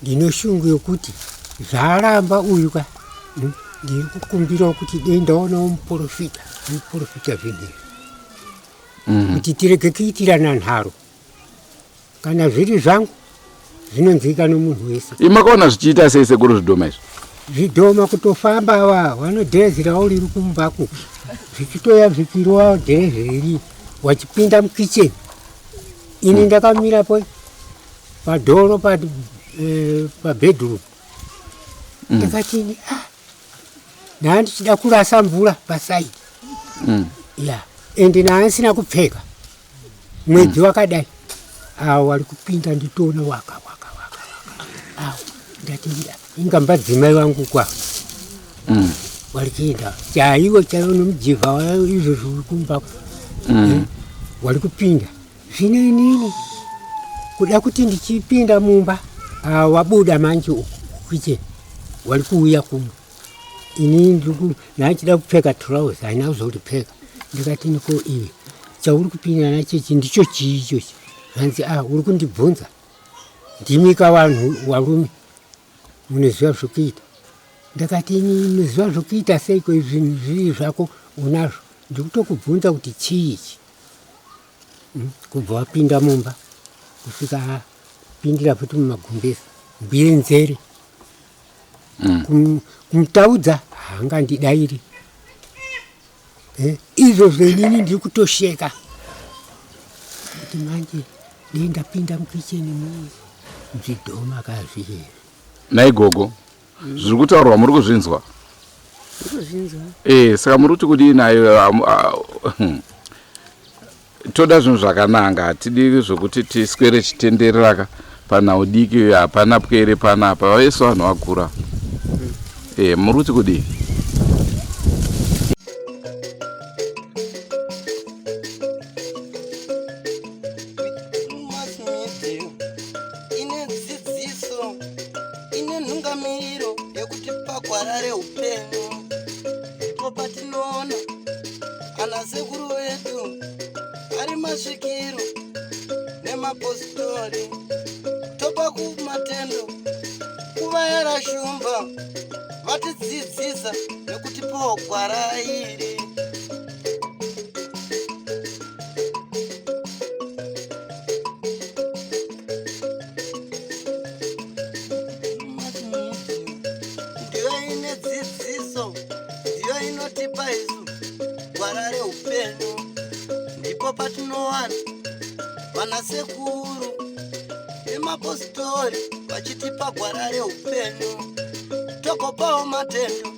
Ndine shungu yokuti zvaaramba uyu ka ndiri kukumbirawo kuti dei ndaonawo muporofita muporofita zvinhu izvi kuti tirege kuitirana nharo. Kana zviri zvangu zvinonzwika nomunhu wese. Imi makaona zvichiita sei sekuru zvidhoma izvi? Zvidhoma kutofamba ava vanodherezerawo riri kumba ku zvichitoya zvichirova dherezeri wachipinda mukitchen. Ini ndakamira po padhoro pa pabedroom ndakati ah ndanga ndichida kurasa mvura pasaidi ya ende ndanga ndisina kupfeka mwedzi wakadai awo wari kupinda nditoona waka waka waka waka awo ndati inga mbadzimai vangu kwa wari kuenda chaiwo chaiwo nomujivha wayo izvozvo uri kumba wari kupinda. Zvino inini kuda kuti ndichipinda mumba ah, wabuda manje uku kukicheni wari kuuya kuno inini ndiriku ndachida kupfeka trouse haina kuzoripfeka ndikati niko iwe chauri kupinda nacho ichi ndicho chii ichochi zvanzi ah uri kundibvunza ndimika vanhu varume munoziva zvokuita ndakati ini munoziva zvokuita seiko izvi zviri zvako unazvo ndikutokubvunza kuti chii ichi Kubva wapinda mumba kusvika apindira futi mumagumbezi mbuye nzere kumutaudza haangandidairi izvozvo inini ndiri kutosheka kuti manje dei ndapinda mukicheni muye zvidhoma kazviye. Nhai gogo, Zviri kutaurwa muri kuzvinzwa? Kuzvinzwa. Eh, saka muri kuti kudii nayo? Toda zvinhu zvakananga, hatidi zvokuti tiswere chitenderera panhau diki, hapana pwere panapa, vese vanhu vakura. Eh, muri kuti kudii? Ine dzidziso ine nhungamiriro yekutipa gwara reupenyu. Ndipo patinoona ana sekuru vedu ari masvikiro nemapositori, topa kumatendo kuvayera shumba vatidzidzisa nekutipawo gwara iri. Ndiyo ine dzidziso, ndiyo inotipa isu gwara reupenyu. Ndipo patinowana vanasekuru nemapositori vachitipa gwara reupenyu, togopawo matendo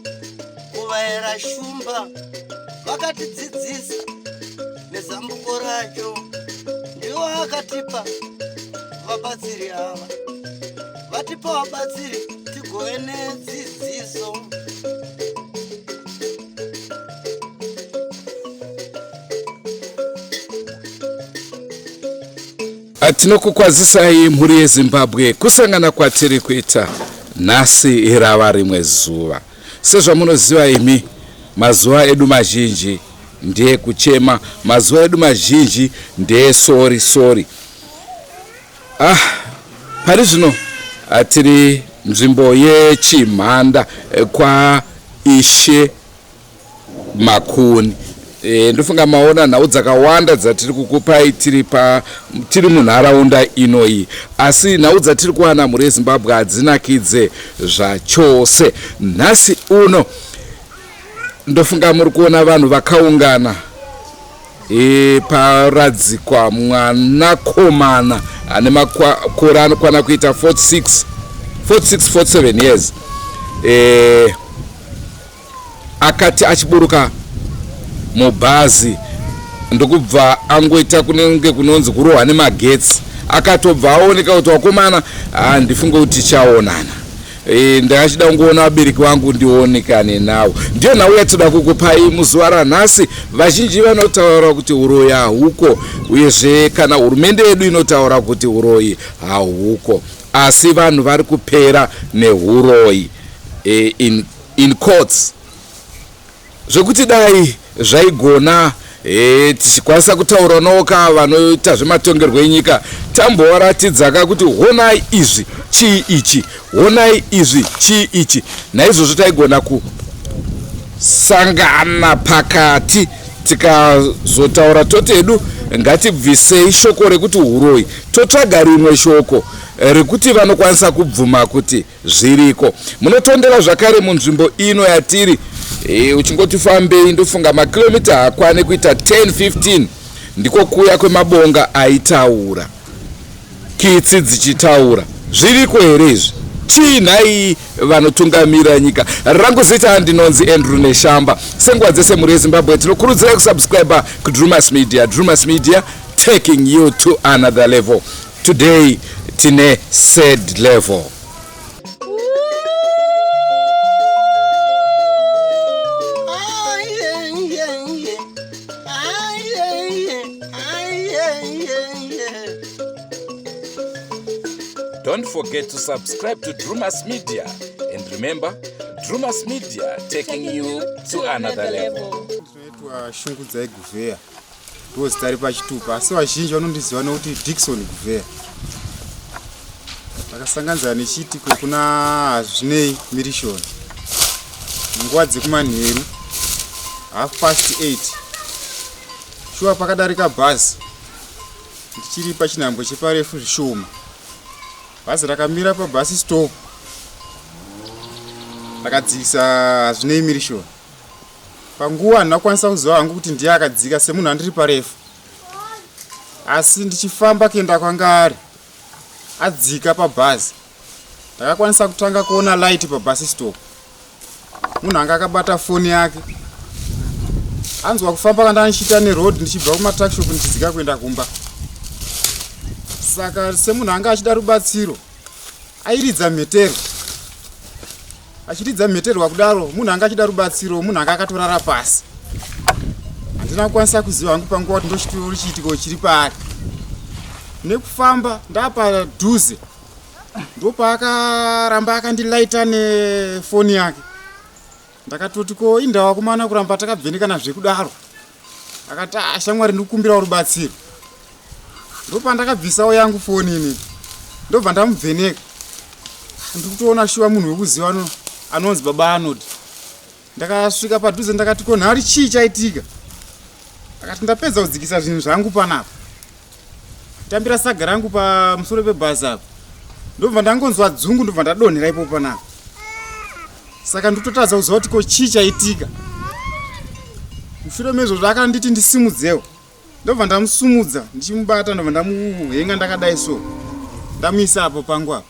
kuvaera shumba vakatidzidzisa nezambuko racho. Ndiwo akatipa vabatsiri ava, vatipa vabatsiri tigove nedzidziso. Tinokukwazisai mhuri yeZimbabwe kusangana kwatiri kuita nhasi rava rimwe zuva. Sezvamunoziva imi, mazuva edu mazhinji ndeyekuchema, mazuva edu mazhinji ndeyesori sori. Ah, pari zvino tiri nzvimbo yeChimhanda kwa Ishe Makuni. E, ndofunga maona nhau dzakawanda dzatiri kukupai tiri pa tiri munharaunda inoyi, asi nhau dzatiri kuwana mhuri yeZimbabwe hadzinakidze zvachose. Nhasi uno ndofunga muri kuona vanhu vakaungana e, paradzikwa mwanakomana ane makore anokwana kuita 46 46 47 years e, akati achiburuka mubhazi ndokubva angoita kunenge kunonzi kurohwa nemagetsi, akatobva aoneka kuti wakomana, handifunge kuti tichaonana. E, ndakachida kungoona vabereki vangu ndionekane navo. Ndiyo nhau yatinoda kukupai muzuva ranhasi. Vazhinji vanotaura kuti uroyi hahuko, uyezve kana hurumende yedu inotaura kuti uroyi hahuko, asi vanhu vari kupera nehuroyi e, in, in courts zvekuti dai zvaigona. E, tichikwanisa kutaura noka vanoita zvematongerwo enyika tambovaratidzaka kuti honai izvi chii ichi honai izvi chii ichi naizvozvo taigona kusangana pakati tikazotaura toti hedu ngatibvisei shoko rekuti huroyi totsvaga rimwe shoko rekuti vanokwanisa kubvuma kuti zviriko munotondera zvakare munzvimbo ino yatiri e, uchingoti fambei ndofunga makilomita haakwane kuita 10 15 ndiko kuya kwemabonga aitaura kitsi dzichitaura zviriko here izvi chii nhai vanotungamira nyika rangu zita ndinonzi andrew neshamba senguva dzese mhuri yezimbabwe tinokurudzirai kusubscribe kudrumas media drumas media taking you to another level today tine sad level Don't forget to subscribe to Drumas Media. And remember, Drumas Media taking you to another level. Ndinoitwa Shungudzai Guvheya. Ndiro zita repachitupa asi vazhinji vanondiziva nekuti Dickson Guvheya. Ndakasanganidzana nechiitiko kuna Hazvinei Mirishoni nguva dzekumanheru half past 8 shuwa pakadarika bhazi ndichiri pachinhambo cheparefu zvishoma bhazi rakamira pabhasi stop rakadzikisa Hazvinei Mirishoni Panguva handina kukwanisa kuziva hangu kuti ndiye akadzika semunhu andiri parefu. Asi ndichifamba kuenda kwanga ari adzika pabhazi ndakakwanisa kutanga kuona light pabhasi stop. Munhu anga akabata foni yake anzwa kufamba kanda ndichiita neroad ndichibva kumatakshop ndichidzika kuenda kumba. Saka semunhu anga achida rubatsiro airidza mheterwa achiridza mheterwa kudaro munhu anga achida rubatsiro munhu anga akatorara pasi handina kukwanisa kuziva hangu panguva kuti ndochitori chiitiko chiri paari nekufamba ndapadhuze ndopaakaramba akandilaita nefoni yake Ndakatoti ko indawa kumana kuramba takabvenekana zvekudaro. Akati ah shamwari ndikukumbirawo rubatsiro. Ndopandakabvisawo yangu foni ini. Ndobva ndamubveneka. Ndikutoona shuwa munhu wekuziva ano anonzi baba Arnold. Ndakasvika padhuze ndakati ko nhari chii chaitika? Akati ndapedza kudzikisa zvinhu zvangu panapa. Tambira saga rangu pamusoro pebhazi apa. Ndobva ndangonzwa dzungu ndobva ndadonhera ipo panapa. Saka ndototadza kuziva kuti ko chii chaitika. Mushure mezvozvo akanditi ndisimudzewo. Ndobva ndamusumudza ndichimubata ndobva ndamuhenga ndakadai so. Ndamuisa apo pangu apa.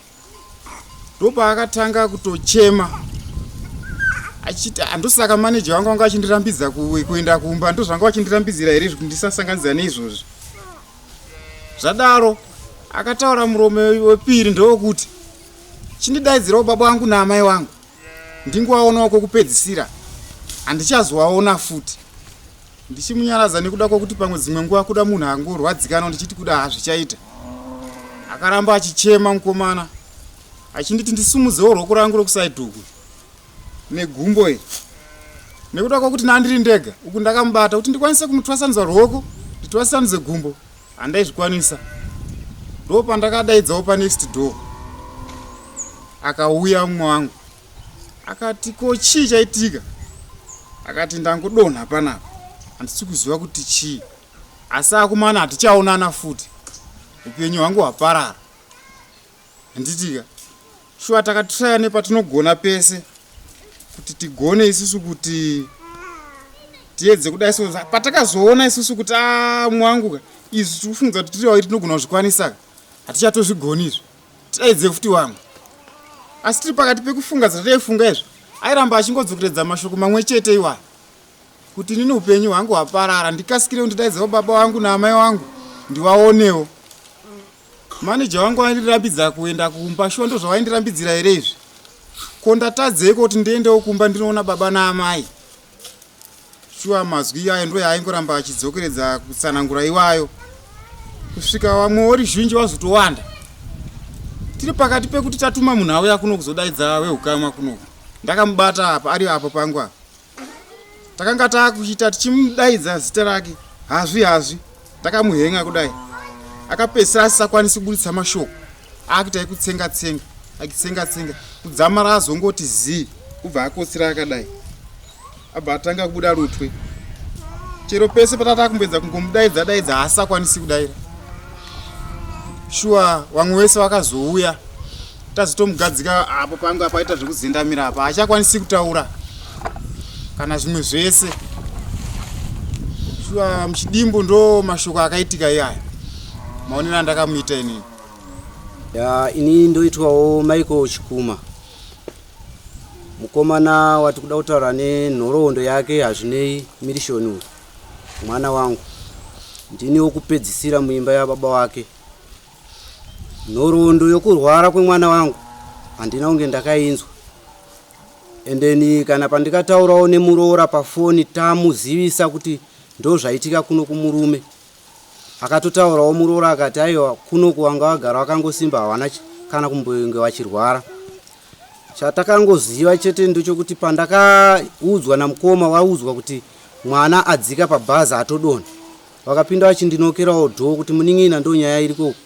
Ndopaakatanga kutochema achiti ah, ndosaka manager wangu vanga vachindirambidza kuenda kumba ndozvanga vachindirambidzira here kuti ndisasanganidzira neizvozvi zvadaro akataura muromo wepiri ndowokuti chindidaidzirawo baba wangu naamai wangu ndingowaonawo kwekupedzisira handichazowaona futi ndichimunyaradza nekuda kwekuti pamwe dzimwe nguva kuda munhu angorwadzikana ndichiti kuda hazvichaita akaramba achichema mukomana achinditi ndisumudzewo rwoko rangu rokusaidhuku negumbo iri nekuda kwekuti nandiri ndega uku ndakamubata kuti ndikwanise kumutwasanudza rwoko nditwasanudze gumbo handaizvikwanisa ndopandakadaidzawo panext door akauya mumwe wangu akati ko chii chaitika akati ndangodonha panapa handisi kuziva kuti chii asi akumana hatichaonana futi upenyu hwangu hwaparara handitika shuwa takatraya nepatinogona pese kuti tigone isusu kuti tiedze kudai so patakazoona isusu kuti a ah, mwangu ka izvi tikufungidzwa kuti tiri vaviri tinogona kuzvikwanisa ka hatichatozvigoni izvi tidaidze futi wamwe asi tiri pakati pekufunga zvataifunga izvi airamba achingodzokeredza mashoko mamwe chete iwayo kuti inini upenyu hwangu hwaparara ndikasikire kundidaidzawo baba wangu naamai wangu ndiwaonewo maneja wangu aindirambidza kuenda kumba shuwa ndozvavaindirambidzira here izvi ko ndatadzeiko kuti ndiendewo kumba ndinoona baba naamai Shuwa mazwi iyayo ndo yaaingoramba achidzokeredza kutsanangura iwayo kusvika vamwe woruzhinji vazotowanda. Tiri pakati pekuti tatuma munhu auya kuno kuzodaidza vehukama kuno. Ndakamubata apa ari apo pangu apa. Takanga taakuchiita tichimudaidza zita rake hazvi hazvi takamuhenga kudai akapedzisira asisakwanisi kuburitsa mashoko akuita ekutsenga tsenga achitsenga tsenga kudzamara azongoti zii kubva akotsira akadai abva atanga kubuda rutwe chero pese patata kumboedza kungomudaidza daidza haasakwanisi kudaira shuwa vamwe vese vakazouya tazotomugadzika apo panga paita zvekuzendamira apa haachakwanisi kutaura kana zvimwe zvese shuwa muchidimbu ndo mashoko akaitika iyaya maonero andakamuita inini ya ini ndoitwawo Michael Chikuma mukomana wati kuda kutaura nenhoroondo yake hazvinei mirishoni uyu mwana wangu ndini wokupedzisira muimba yababa wake Nhoroondo yokurwara kwemwana wangu handina kunge ndakainzwa endeni kana pandikataurawo nemuroora pafoni tamuzivisa kuti ndozvaitika kuno kumurume akatotaurawo muroora akati aiwa kuno kuwanga vagara vakangosimba hawana kana kumbonge vachirwara chatakangoziva chete ndechokuti pandakaudzwa namukoma waudzwa kuti mwana adzika pabhazi atodonha Vakapinda vachindinokerawo door kuti munin'ina ndonyaya iriko uku.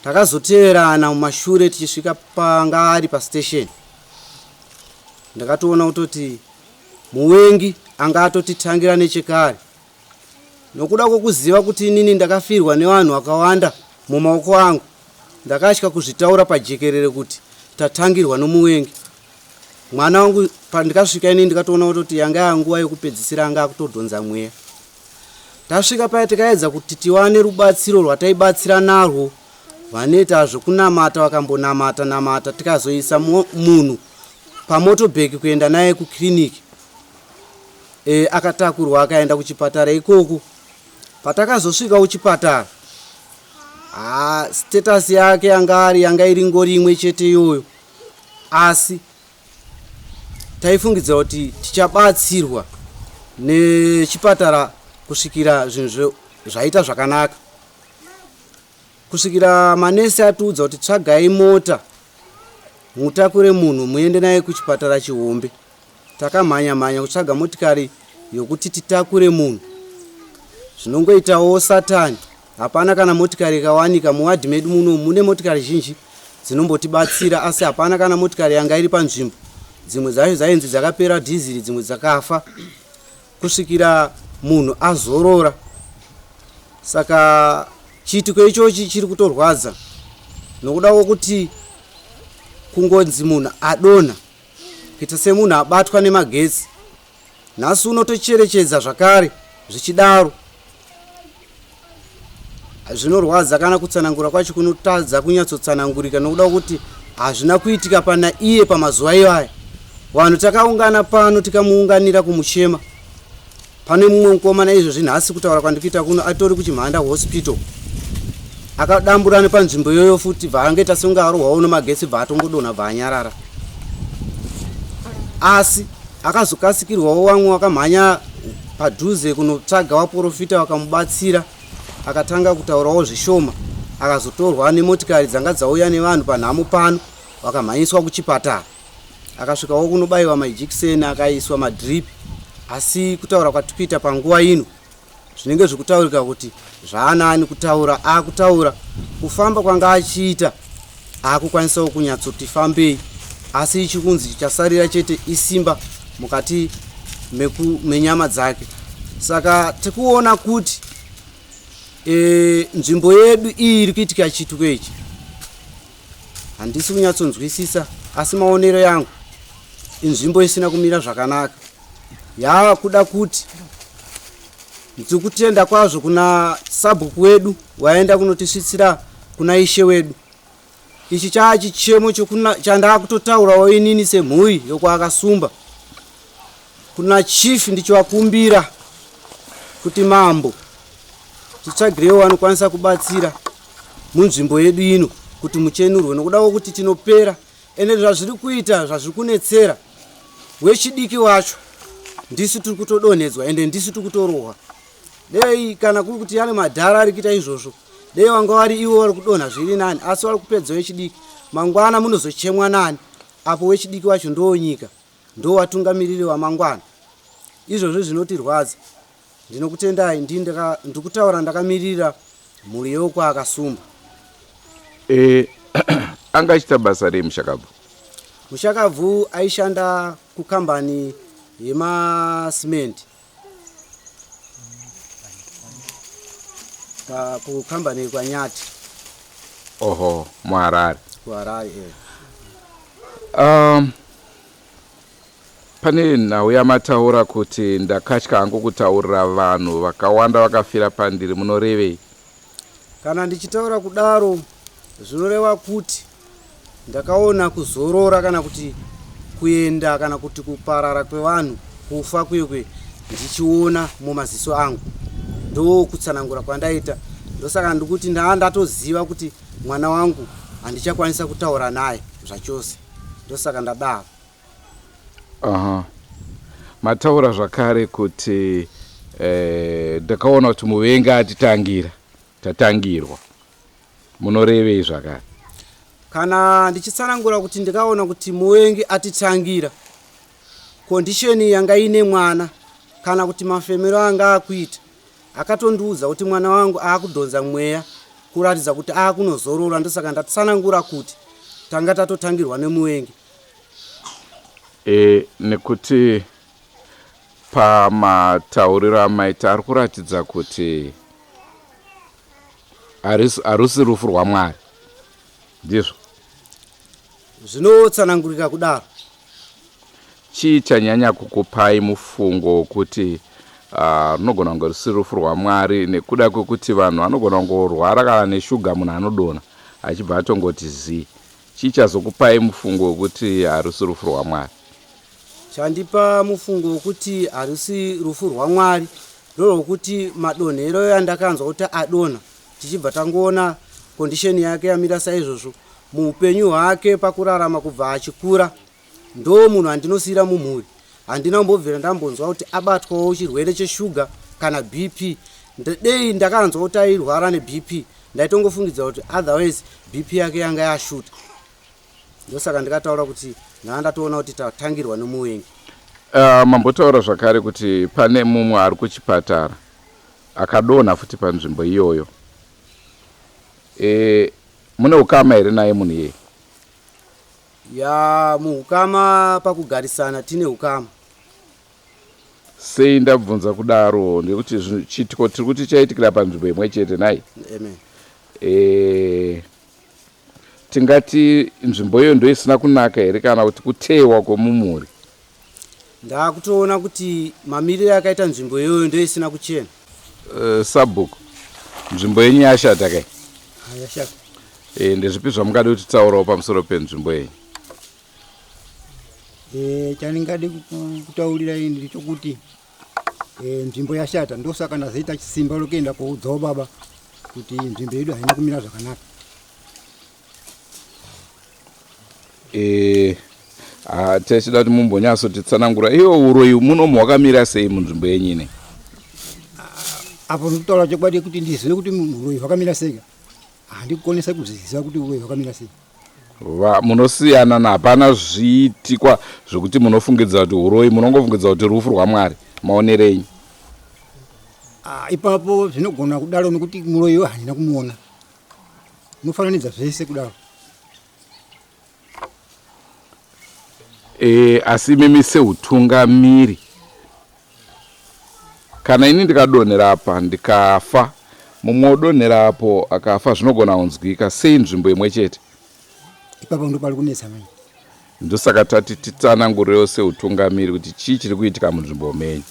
Takazoteverana mumashure tichisvika panga ari pastation. Ndakatoona kutoti muvengi anga atotitangira nechekare. Nokuda kwokuziva kuti inini ndakafirwa nevanhu vakawanda mumaoko angu, ndakatya kuzvitaura pajekerere kuti tatangirwa nomuvengi. Mwana wangu pandikasvika inini ndikatoona kutoti yanga yanguva yokupedzisira anga akutodhonza mweya. Tasvika paya tikaedza kuti tiwane rubatsiro rwataibatsira narwo vanoita zvekunamata vakambonamata namata tikazoisa munhu pamotobheki kuenda naye kukiriniki e, akatakurwa akaenda kuchipatara ikoko patakazosvika kuchipatara ah, status yake yanga ari yanga iri ngori imwe chete iyoyo asi Taifungidzira kuti tichabatsirwa nechipatara kusvikira zvinhu zvaita zvakanaka, kusvikira manesi atiudza kuti tsvagai mota mutakure munhu muende naye kuchipatara chihombe. Takamhanya mhanya kutsvaga motikari yokuti titakure munhu. Zvinongoitawo Satani Hapana kana motikari ikawanika muwadhi medu muno mune motikari zhinji dzinombotibatsira asi hapana kana motikari yanga iri panzvimbo. Dzimwe dzacho dzainzi dzakapera dhiziri dzimwe dzakafa kusvikira munhu azorora. Saka chiitiko ichochi chiri kutorwadza nokuda kwokuti kungonzi munhu adonha kuita semunhu abatwa nemagetsi. Nhasi uno tocherechedza zvakare zvichidaro. Zvinorwadza kana kutsanangura kwacho kunotadza kunyatsotsanangurika nokuda kwekuti hazvina kuitika pana iye pamazuva iwaya. Vanhu takaungana pano tikamuunganira kumuchema. Pane mumwe mukomana izvozvi nhasi kutaura kwandikuita kuno atori kuChimhanda Hospital. Akadambura nepanzvimbo iyoyo futi bva angaita sekunge arohwawo nemagetsi bva atongodonha bva anyarara. Asi Akazokasikirwawo vamwe vakamhanya padhuze kunotsvaga vaporofita vakamubatsira akatanga kutaurawo zvishoma akazotorwa nemotikari dzanga dzauya nevanhu panhamo pano vakamhanyiswa kuchipatara akasvikawo kunobaiwa majikiseni akaiswa madrip asi kutaura kwatikuita panguva ino zvinenge zvikutaurika kuti zvaanani kutaura akutaura kufamba kwanga achiita akukwanisawo kunyatsoti fambei asi ichikunzi chasarira chete isimba mukati menyama dzake saka tikuona kuti e, nzvimbo yedu iyi iri kuitika chiituko ichi handisi kunyatsonzwisisa asi maonero yangu inzvimbo isina kumira zvakanaka yava kuda kuti ndiri kutenda kwazvo kuna sabhuku wedu waenda kunotisvitsira kuna ishe wedu ichi chaa chichemo chandakutotaurawo inini semhuri yokwaakasumba kuna chief ndichivakumbira kuti mambo titsvagirewo vanokwanisa kubatsira munzvimbo yedu ino kuti muchenurwe nokuda kwokuti tinopera ende zvazviri kuita zvazviri kunetsera wechidiki wacho ndisu tiri kutodonhedzwa ende ndisu tiri kutorohwa dei kana kuri kuti yane madhara ari kuita izvozvo dei vanga vari ivo vari kudonha zviri nani asi vari kupedza wechidiki mangwana munozochemwa nani apo wechidiki wacho ndoo nyika ndo watungamiriri wamangwana. Izvozvo zvinotirwadza. Ndinokutendai ndini ndikutaura ndakamirira mhuri yokwaakasumba. E, anga achiita basa rei mushakabvu? Mushakabvu aishanda kukambani yemasimendi kukambani kwanyati. Oho, muHarare. KuHarare, eh. Pane nhau yamataura kuti ndakatya hangu kutaurira vanhu vakawanda vakafira pandiri munorevei? Kana ndichitaura kudaro zvinoreva kuti ndakaona kuzorora kana kuti kuenda kana kuti kuparara kwevanhu kufa kuye kuye ndichiona mumaziso angu. Ndokutsanangura kwandaita ndosaka ndikuti ndaa ndatoziva kuti mwana wangu handichakwanisa kutaura naye zvachose ndosaka ndadaro. Aha. Mataura zvakare kuti eh, ndakaona kuti muvengi atitangira, tatangirwa. Munorevei zvakare? Kana ndichitsanangura kuti ndikaona kuti muvengi atitangira, condition yanga ine mwana kana kuti mafemero anga akuita akatondiudza kuti mwana wangu akudhonza mweya kuratidza kuti akunozorora ndosaka ndatsanangura kuti tanga tatotangirwa nemuvengi. E, nekuti pamatauriro amaita ari kuratidza kuti harusi rufu rwaMwari ndizvo zvinotsanangurika kudaro. Chii chanyanya kukupai mufungo wokuti ah, runogona kunge rusiri rufu rwaMwari nekuda kwekuti vanhu vanogona kungorwara kana neshuga munhu anodonha achibva atongoti zii Chii chazokupai mufungo wekuti harusi rufu rwaMwari? Chandipa mufungo wekuti harusi rufu rwaMwari ndorwokuti madonhero andakanzwa kuti adonha tichibva tangoona condition yake yamira saizvozvo muupenyu hwake pakurarama kubva achikura ndo munhu andinosiira mumhuri handina kumbobvira ndambonzwa kuti abatwawo chirwere cheshuga kana bp dei ndakanzwa kuti airwara nebp ndaitongofungidzira kuti otherwise bp yake yanga yashuta ndosaka ndikataura kuti nhaa ndatoona kuti tatangirwa nemuvengi Mambotaura zvakare kuti pane mumwe ari kuchipatara akadonha futi panzvimbo iyoyo. E, mune ukama here naye munhu iyeye? Ya muhukama pakugarisana tine hukama. Sei ndabvunza kudaro ndekuti chiitiko tiri kuti chaitikira panzvimbo imwe chete nhai? Amen. E, tingati nzvimbo iyo ndoisina kunaka here kana kuti kuteyewa kwemumhuri? Ndakutoona kuti mamiriro akaita nzvimbo iyoyo ndoisina kuchena. Sabhuku, nzvimbo yenyu yashata kai? Yashata. E, ndezvipi zvamungade kutitaurawo pamusoro penzvimbo yenyu? E, chandingade kutaurira ini ndechokuti e, nzvimbo yashata ndosaka ndazoita chisimba lokuenda kuudzawo baba kuti nzvimbo yedu haina kumira zvakanaka. E, ah, tichida kuti mumbonyatsotitsanangura iwo uroyi munomu hwakamira sei munzvimbo yenyu ine? Apo ndikutaura chokwadi kuti ndizive kuti uroyi hwakamira sei handikonese kuzviziva kuti uroyi hwakamira sei. Munosiyana na hapana zviitikwa zvekuti munofungidzira kuti uroyi munongofungidzira kuti rufu rwaMwari maonero enyu. Ah, ipapo zvinogona kudaro nekuti muroyi handina kumuona unofananidza zvese kudaro. E, asi imimi seutungamiri kana ini ndikadonhera apa ndikafa mumwe odonhera apo akafa zvinogona kunzwika sei nzvimbo imwe chete ipapo ndopari kunetsa manje ndosaka tati titsanangurewo seutungamiri kuti chii chiri kuitika munzvimbo menyu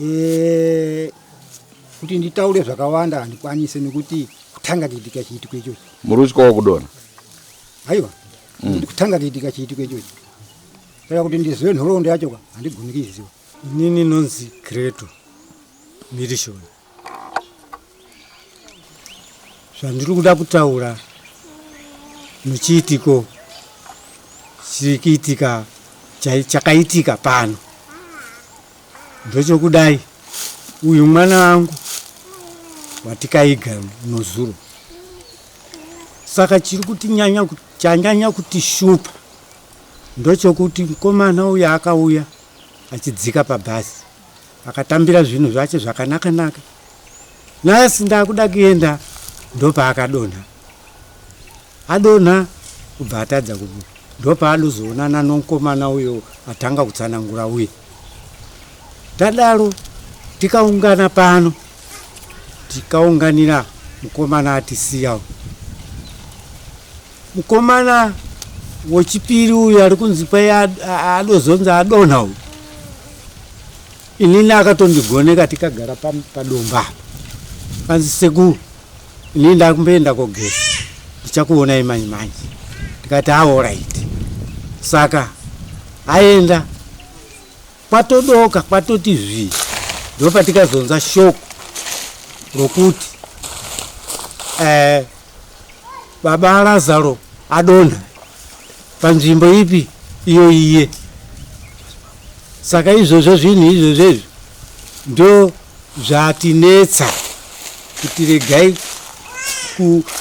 e, kuti nditaure zvakawanda handikwanise nekuti kutanga kuitika chiitiko ichochi muri kutyawo kudonha aiwa mm. kutanga kuitika chiitiko ichochi saka kuti ndizive nhoroondo yacho ka handigoni kuiziva inini nonzi creto mirishoni Zvandiri kuda kutaura muchiitiko chiri kuitika chakaitika pano ndechokudai uyu mwana wangu watikaiga nozuro saka chiri kutinyanya chanyanya kutishupa ndochokuti mukomana uyu akauya achidzika pabhazi akatambira zvinhu zvacho zvakanaka-naka. Nhasi ndakuda kuenda ndopaakadonha. Adonha kubva atadza kubuda ndopaanozoonana nomukomana uyo atanga kutsanangura uye. Tadaro tikaungana pano tikaunganira mukomana atisiya uyu. Mukomana wechipiri uyu ari kunzi kwai adozonzi adonha uyu. Inini akatondigoneka tikagara padomba apa. Kanzi sekuru ini ndakumboenda kogeza ndichakuonai manje manje. Ndikati aorit. Saka aenda kwatodoka kwatoti zvii ndopatikazonzwa shoko rokuti eh, baba Lazaro adonha panzvimbo ipi iyo iye. Saka izvozvo zvinhu izvozvo izvi ndo zvatinetsa kuti regai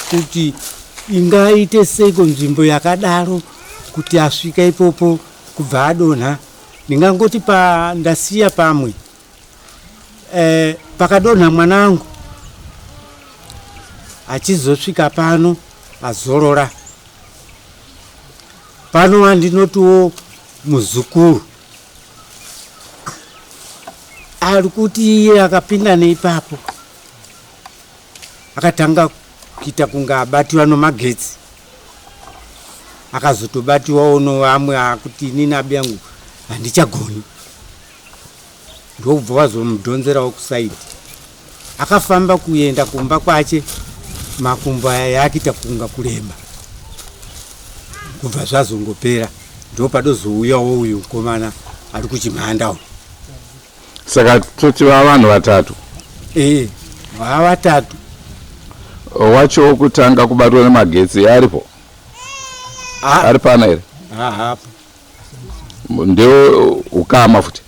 kuti ingaite seiko nzvimbo yakadaro kuti asvika ipopo kubva adonha. Ndingangoti pa ndasiya pamwe eh, pakadonha mwanangu achizosvika pano azorora pano andinotiwo muzukuru ari kuti iye akapinda neipapo akatanga kuita kunge abatiwa nomagetsi akazotobatiwawo novamwe akuti inini abi yangu handichagoni ndokubva vazomudhonzerawo kusaidi akafamba kuenda kumba kwache makumbo aya yakuita kunga kurema kubva zvazongopera ndopadozouyawo uyu mukomana ari kuchimhanda uyu saka toti vava vanhu vatatu ee vava vatatu wacho wokutanga kubatwa nemagetsi aripo ari pana here hahapo ndewe ukama futi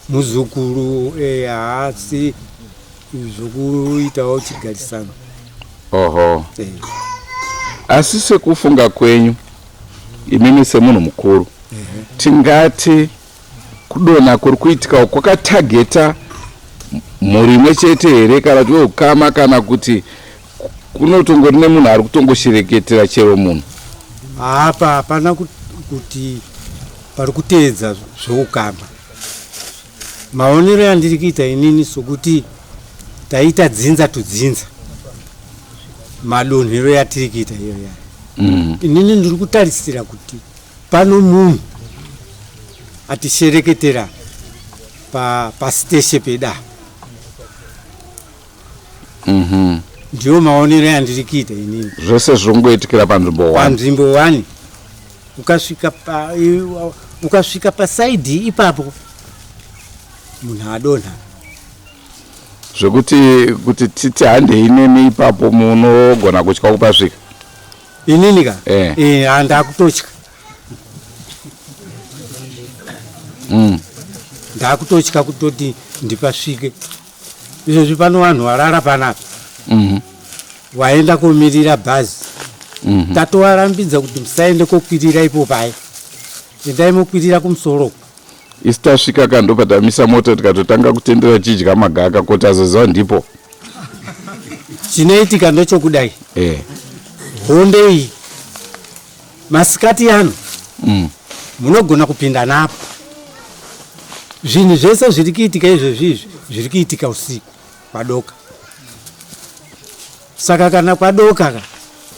muzukuru eh, haasi zvokuitawo chigarisano oho eh. Asi sekufunga kwenyu imimi semunhu mukuru tingati kudonha kuri kuitika uku kwakatageta mhuri imwe chete here kana kuti weukama kana kuti kunotongori nemunhu ari kutongoshereketera chero munhu? Apa hapana kuti pari kuteedza zveukama. Maonero andiri kuita inini sokuti taita dzinza tudzinza madonhero yatiri kuita iyo ya mm. Inini ndiri kutarisira kuti pano munhu atishereketera pa pasiteshe peda mm -hmm. Ndiyo maonero yandiri kuita inini. Zvese zvirongoitikira panzvimbo one. Panzvimbo one ukasvika pa ukasvika pasaidhi ipapo munhu adonha zvekuti kuti titi handei nemi ipapo munogona kutya kupasvika inini ka eh. Eh, handakutotya mm. Ndakutotya kutoti ndipasvike izvezvi pano vanhu varara panapa mm -hmm. Waenda komirira bhazi mm -hmm. Tatovarambidza kuti musaende kokwirira ipo paye endai mokwirira kumusoro Isu tasvika ka ndopatamisa mota tikatotanga kutendera chidya magaka ko tazoziva ndipo. Chinoitika ndechokudai eh. Honde iyi masikati ano mm. Munogona kupinda napo zvinhu zvese zviri kuitika izvezvi izvi zviri kuitika usiku kwadoka saka kana kwadoka ka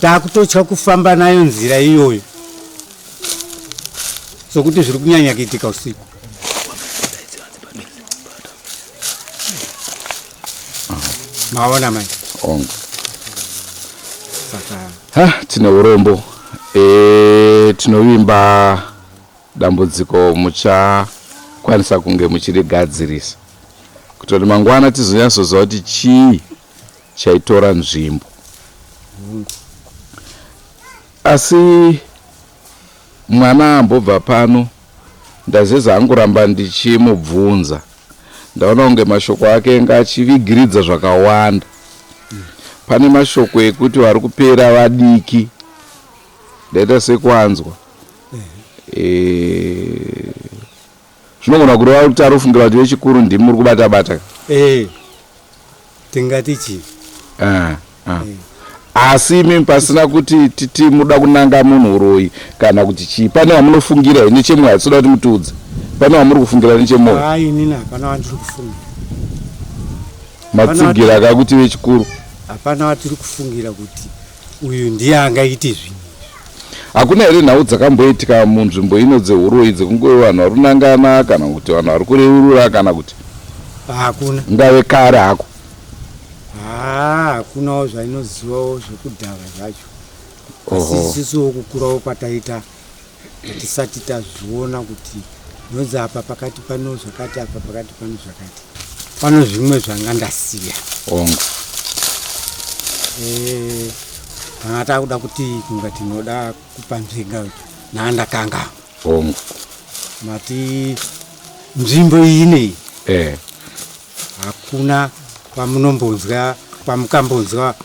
takutotya kufamba nayo nzira iyoyo sokuti zviri kunyanya kuitika usiku maona mai ongo saka ha tine urombo e, tinovimba dambudziko muchakwanisa kunge muchirigadzirisa kutoti mangwana tizonyatsoziva kuti chii chaitora nzvimbo. Asi mwana ambobva pano ndazeza hangu ramba ndichimubvunza ndaona kunge mashoko ake anga achivigiridza zvakawanda. Pane mashoko ekuti vari kupera vadiki ndaita sekuanzwa e, Zvinogona kureva kuti ari kufungira kuti vechikuru ndimi muri kubata bata. Eh. Tingati chii? Ah, ah. Asi imi pasina kuti titi muda kunanga munhu uroyi kana kuti chii, pane wamunofungira here nechemwoyo? Hatisi kuda kuti mutiudze. Pane wamuri kufungira nechemwoyo? Haa inini hapana wandiri kufungira. Matsigira ka kuti vechikuru? Hapana watiri kufungira kuti uyu ndiye angaite zvinhu izvi. Hakuna here nhau dzakamboitika munzvimbo ino dzehuroyi dzekungove vanhu vari kunangana kana kuti vanhu vari kureurura kana kuti? Hakuna. Ngave kare hako. Haa hakunawo zvainozivawo zvekudhara zvacho. Asi isusuwo kukurawo kwataita hatisati tazviona kuti nhonzi apa pakati pano zvakati apa pakati pano zvakati. Pano zvimwe zvanga ndasiya. Hongu. Eh, kana takuda kuti kunga tinoda kupa nzvenga nhandakanga. Hongu. Mati nzvimbo iyi nei? Eh. Hakuna kwamunombonzwa kwamukambonzwa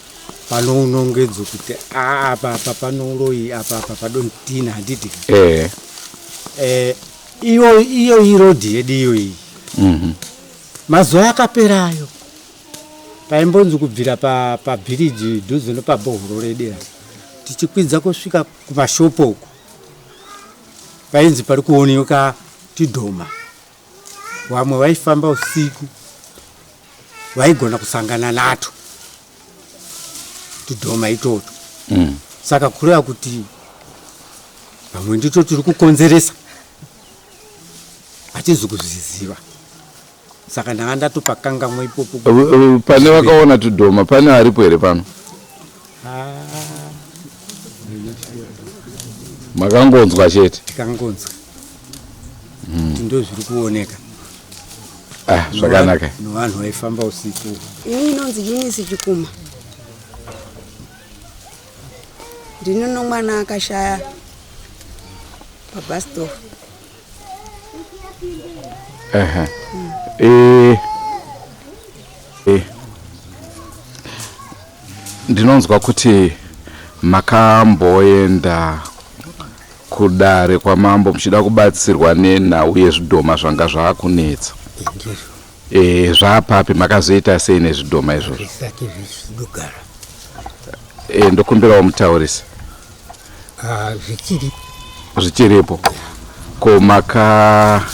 panounongedzo kuti apa apa pano uroyi apa apa padontina handiti eh. Eh, iyo iyo irodhi yedu iyo iyi mm -hmm. Mazuva akaperayo paimbonzi kubvira pabhiriji pa dhuze nepabhohoro redu tichikwidza kusvika kumashopo uko painzi pari kuoneka tidhoma. Vamwe vaifamba usiku vaigona kusangana nato tudhoma itoto. Saka kureva kuti pamwe ndito tiri kukonzeresa hatizi kuzviziva. Saka ndanga ndatopakangamwa ipopo. Pane vakaona tudhoma pane varipo here pano? Makangonzwa chete? Tikangonzwa. Kuti ndo zviri kuoneka. Ah, zvakanaka. Nevanhu vaifamba usiku. Ini inonzi Eunice Chikuma. Ndini nomwana akashaya pabus stop. Ehe. Eh. Eh. Ndinonzwa kuti makamboenda kudare kwamambo muchida kubatsirwa nenhau yezvidhoma zvanga zvaakunetsa. Ndizvo. Eh, zvaapapi makazoita sei nezvidhoma izvozvo? Zvisati zvichidogara. Eh, ndokumbirawo mutaurise. Ah, zvichiripo. Zvichiripo. Ko maka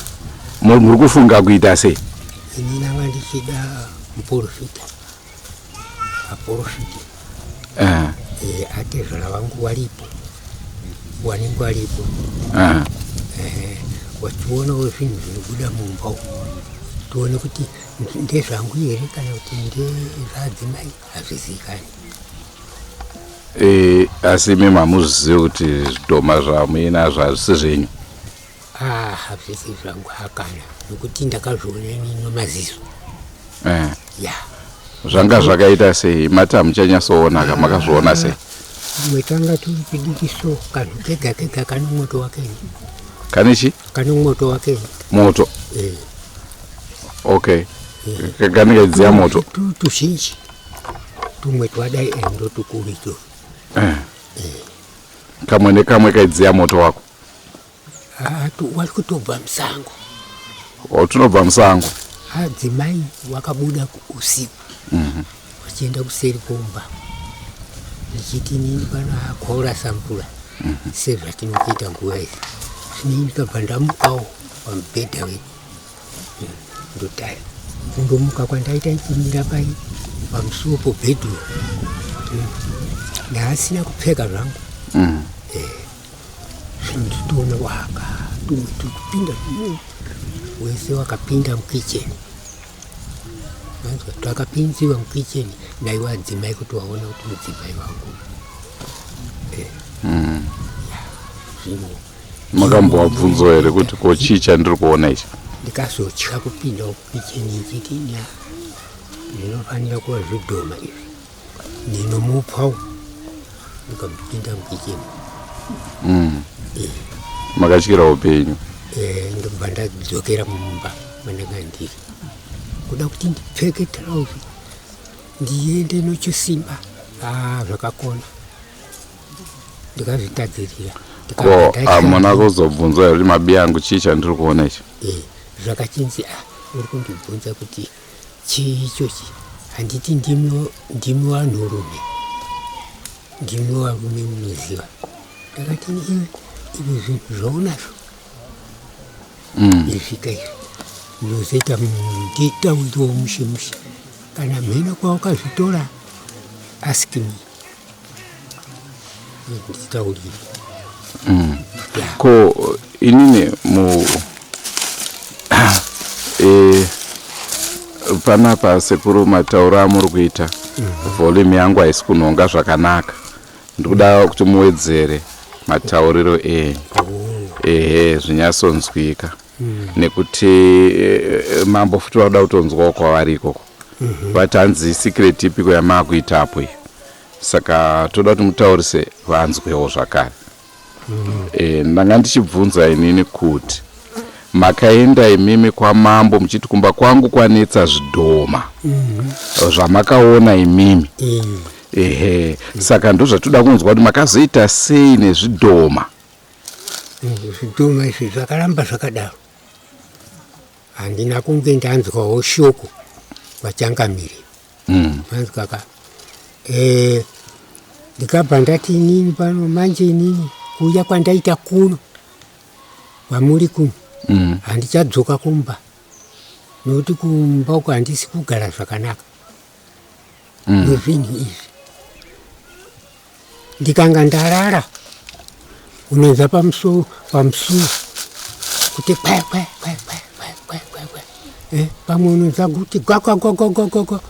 muri kufunga kuita sei? Ini ndanga ndichida muporofita. Aporofite. Eh. Eh, atezvara vangu waripo. Wanenge waripo. Eh. Eh, wachionawo zvinhu zvinobuda mumba umu. Tione kuti ndezvangu here kana kuti ndezvaadzimai hazvizivikani. E, asi imi mamuzvizive kuti zvidhoma zvamuinazvo hazvisi zvenyu? Ah, hazvisi zvangu hakana nokuti ndakazviona ini nemaziso. Eh. Ya. Zvanga zvakaita sei? Mati hamuchanyatsoona ka makazviona sei? Tumwe twanga turi tudiki so kanhu kega kega kane moto wakeni. Kane chi? Kane moto wakeni. Moto. Eh. Okay. Kane kaidziya moto. Tuzhinji. Tumwe twadai eh, ndotukuru ito. Eh. Kamwe nekamwe kaidziya moto wako. Ah, wari kutobva musango. Oh, tunobva musango. Adzimai wakabuda usiku wachienda kuseri kumba ndichiti inini pano akwaurasa mvura sezvatinokuita nguva idzi. Zvino ini ndikabva ndamukawo pamubhedha wedu ndotari kundomuka kwandaita ndichimira pai pamusuwo pobhedhu ndaasina kupfeka zvangu. Zvino nditoona waka tumwe turi kupinda wese wakapinda mukicheni. Manzwa twakapinziwa mukicheni naiwo adzimai kuti waona kuti mudzimai wangu. Zvino Makambovabvunzawo here kuti ko chii chandiri kuona ichi? Ndikazotya kupinda mukicheni ndichiti nya zvinofanira kuva zvidhoma izvi. Ndinomupa ndikamupinda mukicheni. Makatyira upenyu. Eh, ndobva ndadzokera mumba mandanga ndiri. Kuda kuti ndipfeke trouser ndiende nochisimba. Ah, zvakakona. Ndikazvitadzirira. Ko hamuna kuzobvunzwa here kuti mabi angu chii chandiri kuona ichi? Eh, Zvakachinzi ah, uri kundibvunza kuti chii ichochi handiti ndimi ndimi vanhurume ndimi varume munoziva ndakati iwe iwe zvinhu zvaunazvo mm. izvika izvi unozoita nditauriwo mushe mushe kana mheno kwawakazvitora ask me nditaurire mm. ko inini mu e, panapa sekuru matauro amuri kuita mm. volume yangu haisi kunhonga zvakanaka ndikuda kuti muwedzere matauriro enyu ehe zvinyatsonzwika mm. nekuti eh, mambo futi vakuda kutonzwawo kwavari ikoko mhm. vati hanzi secret ipiko yamaakuita apo iyi saka toda kuti mutaurise vanzwewo zvakare mm. e, ndanga ndichibvunza inini kuti makaenda imimi kwamambo muchiti kumba kwangu kwanetsa zvidhoma mm. zvamakaona imimi mm. ehe saka ndozvatoda kunzwa kuti makazoita sei nezvidhoma zvidhoma izvi zvakaramba zvakadaro handina kunge ndanzwawo shoko kwachangamire mm. manzwa ka eh, ndikabva ndati inini pano manje inini kuuya kwandaita kuno kwamuri kuno mm. handichadzoka kumba nokuti kumba uko handisi kugara zvakanaka mm. nezvinhu izvi ndikanga ndarara unonzwa pamusuwo pamusuwo kuti kwe kwe kwe kwe kwe kwe kwe kwe eh, pamwe unonzwa kuti gwa gwa gwa gwa gwa gwa gwa kuwa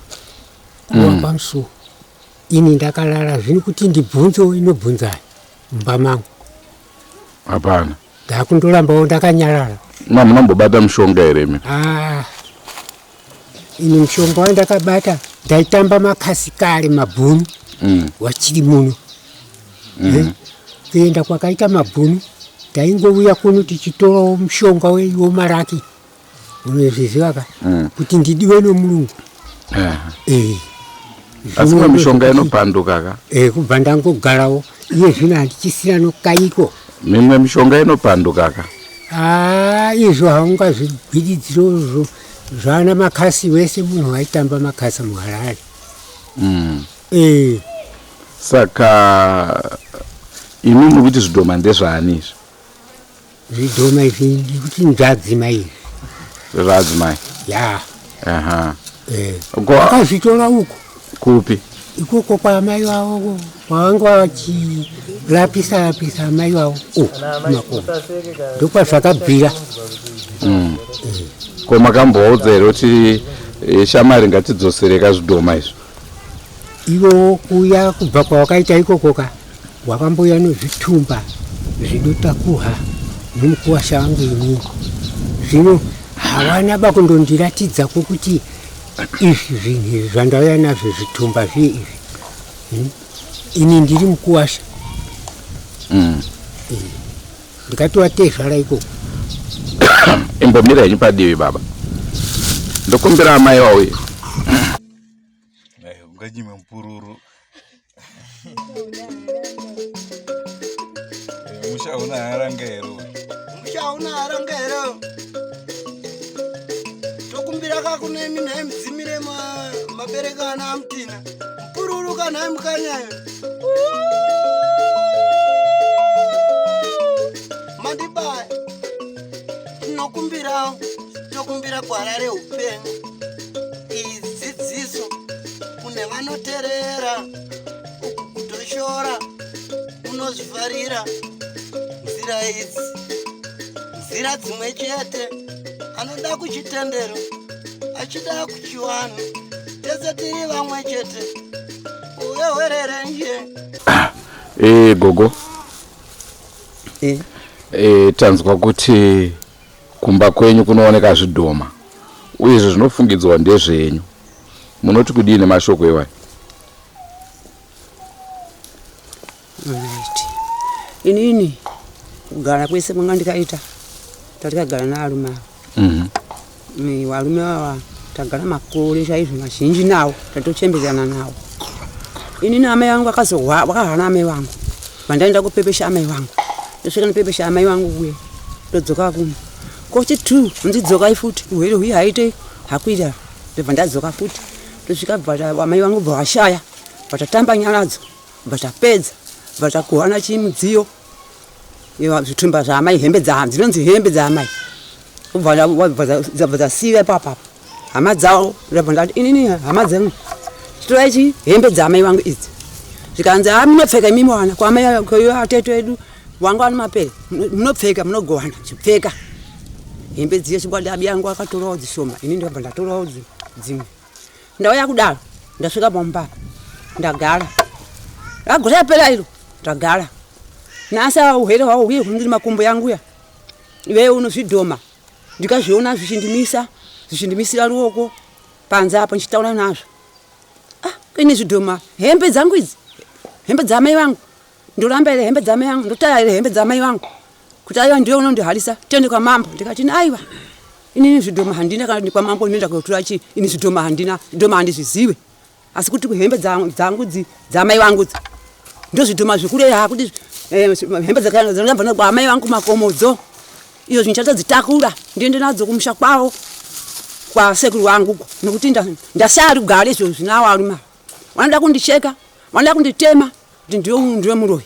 mm. pamusuwo ini ndakalala zvino kuti ndibvunzewo inobvunzani mumba mangu hapana ndakundorambawo ndakanyarara ma munambobata mushonga here imi ah, ini mushonga wandakabata ndaitamba makasi kare mabhunu mm. wachiri muno mm. eh, kuenda kwakaita mabhunu taingouya kuno tichitorawo mushonga weiwo maraki unozviziva ka mm. kuti ndidiwe nomurungu eh. eh. asi imwe mishonga inopanduka ka eh, kubva ndangogarawo iye zvino handichisina nokaiko mimwe mishonga inopanduka ka ah, izvo haungazvigwididzirozvo zvana makasi wese munhu waitamba makasi muharare mm. eh. Saka imi muri kuti zvidhoma ndezvaani izvi? Zvidhoma izvi ndikuti nzvadzimai izvi. Zvezvaadzimai? Ya. Aha. Eh. Akazvitora uko. Kupi? Ikoko kwaamai vavo kwavanga vachirapisa rapisa amai vavo kumakomo ndokwazvakabvira. Mm. Eh. Ko makambovaudza here kuti eh, shamari ngatidzosereka zvidhoma izvi? Ivo kuuya kubva kwawakaita ikoko ka wakambouya nozvitumba zvinotakuha nomukuwasha wangu inini zvino hawana ba kundondiratidza kwokuti izvi zvinhu izvi zvandauya nazvo zvitumba zviye izvi hmm? ini ndiri mukuwasha mm. Eh, ndikatiwa tezvara ikoko imbomira henyu padivi baba ndokumbira amai vauye unganyime mupururu musha una haranga here musha una haranga here tokumbira kakunemi nhai mudzimire mabereka ana amutina mupururu kanhai mukanyayo mandibaya tinokumbirawo tokumbira gwara reupenyu iyi dzidziso kune vanoterera uku kutoshora unozvifarira nzira idzi nzira dzimwe chete anoda kuchitendero achida kuchiwanhu tese tiri vamwe chete uye e, gogo e. E, tanzwa kuti Kumba kwenyu kunooneka zvidhoma uyezve zvinofungidzwa ndezvenyu. Munoti kudii nemashoko iwayo? Right. Inini kugara kwese kwanga ndikaita tatikagara naarume ava mm -hmm. Varume ava tagara makore chaizvo mazhinji nawo tatochembedzana nawo. Inini amai vangu vakazohwa vakahwana amai vangu vandaenda kupepesha amai vangu ndosvika ndopepesha amai vangu kuye ndodzoka kuno. Kochi 2 ndidzokai futi uhwere huye haite hakuita ndobva ndadzoka futi tosvika bva amai vangu bva vashaya bva tatamba nyaradzo bva tapedza bva takuhwana chimudziyo zvitumba zvaamai hembe dzinonzi hembe dzaamai bva dzasiva ipapapa hama dzavo ndabva ndati inini hama dzangu chitorai chi hembe dzaamai vangu idzi zvikanzi ha munopfeka imimi wana kwaamai atete edu wangu ano mapere munopfeka munogowana chipfeka hembe dziye chikwadi abi yangu akatorawo dzishoma ini ndabva ndatorawo dzimwe ndauya kudaro ndasvika pamba ndagara agore apera iro ndagara nhasi uhere hwawo huye hundiri makumbo yangu ya iwewe unozvidhoma ndikazviona zvichindimisa zvichindimisira ruoko panze apo ndichitaura nazvo ah ini zvidhoma hembe dzangu idzi hembe dzamai vangu ndoramba here hembe dzamai vangu ndotaya here hembe dzamai vangu kuti aiwa ndiwe unondihalisa tiende kwamambo ndikati aiwa inini zvidhoma handina kana kwamambo ndinoenda kotora chii ini zvidhoma handina zvidhoma handizvizive asi kuti hembe dzangu dzamai vangu dzi ndozvidhoma zvikurera kuti eh, hembe dzakabva kwamai vangu makomodzo iyo zvinhu ndiende nadzo kumusha kwavo kwasekuru wangu nokuti ndashaya rugare izvo zvinawo arume vanoda kundicheka vanoda kunditema kuti ndiwe muroyi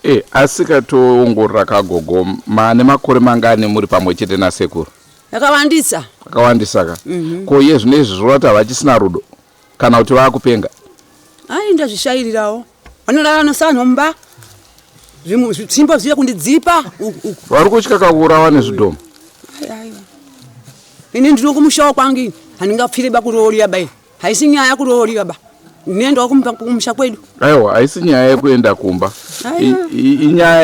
e asi katoongorora kagogo mane makore mangani muri pamwe chete nasekuru yakawandisa akawandisa ka mm -hmm. ko iye zvino izvi zvoreva kuti havachisina rudo kana kuti vakupenga ai ndazvishairirawo vanorara nosanho mumba zvitsimbo zviye kundidzipa vari kutya kakuurawa nezvidhoma aiwa ini ndino kumushawo kwangu ini handingapfire ba kurooriwa bai haisi nyaya kurooriwa ba ndinoendawo kumusha kwedu aiwa haisi nyaya yekuenda kumba inyaya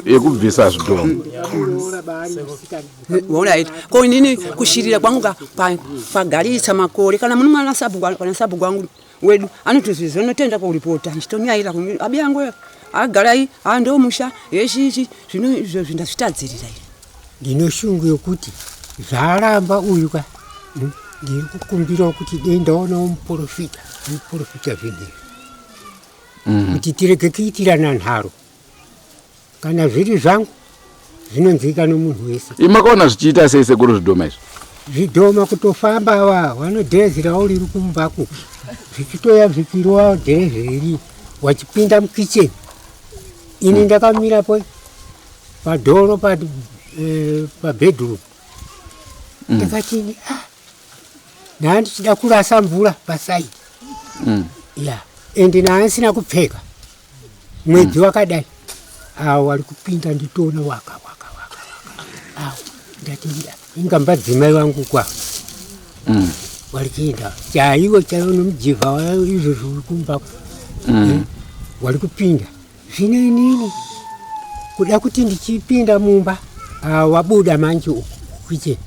yekubvisa zvidhoma Alright. Ko inini kushirira kwangu kwagarisa makore kana muno mwana sabhuku kana sabhuku wangu wedu anotozviziva notenda kuripota ndichitonyaira abi yangu agarai andomusha yeshichi zvino izvo zvindazvitadzirira ini ndine shungu yokuti zvaaramba uyu ka ndiri kukumbirawo kuti dei ndaonawo muprofita muprofita zvinhu izvi kuti tirege kuitirana nharo kana zviri zvangu zvinonzwika nomunhu wese imakaona zvichiita sei sekuru zvidhoma izvi zvidhoma kutofamba ava vanodhezerawo riri kumbaku zvichitoya zvichirova dhezeri wachipinda mukicheni ini hmm. ndakamira po padhoro pabedroom eh, ndakatini ah ndaa ndichida kurasa mvura pasaidi mm. ya ende naa ndisina kupfeka mwedzi mm. wakadai awo wari kupinda nditoona waka waka waka waka awo ndati inga mbadzimai vangu kwa mm. wari kuenda chaiwo chaiwo nomujivha wayo izvozvo uri kumba mm. eh, wari kupinda zvino inini kuda kuti ndichipinda mumba ah, wabuda manje uku kukicheni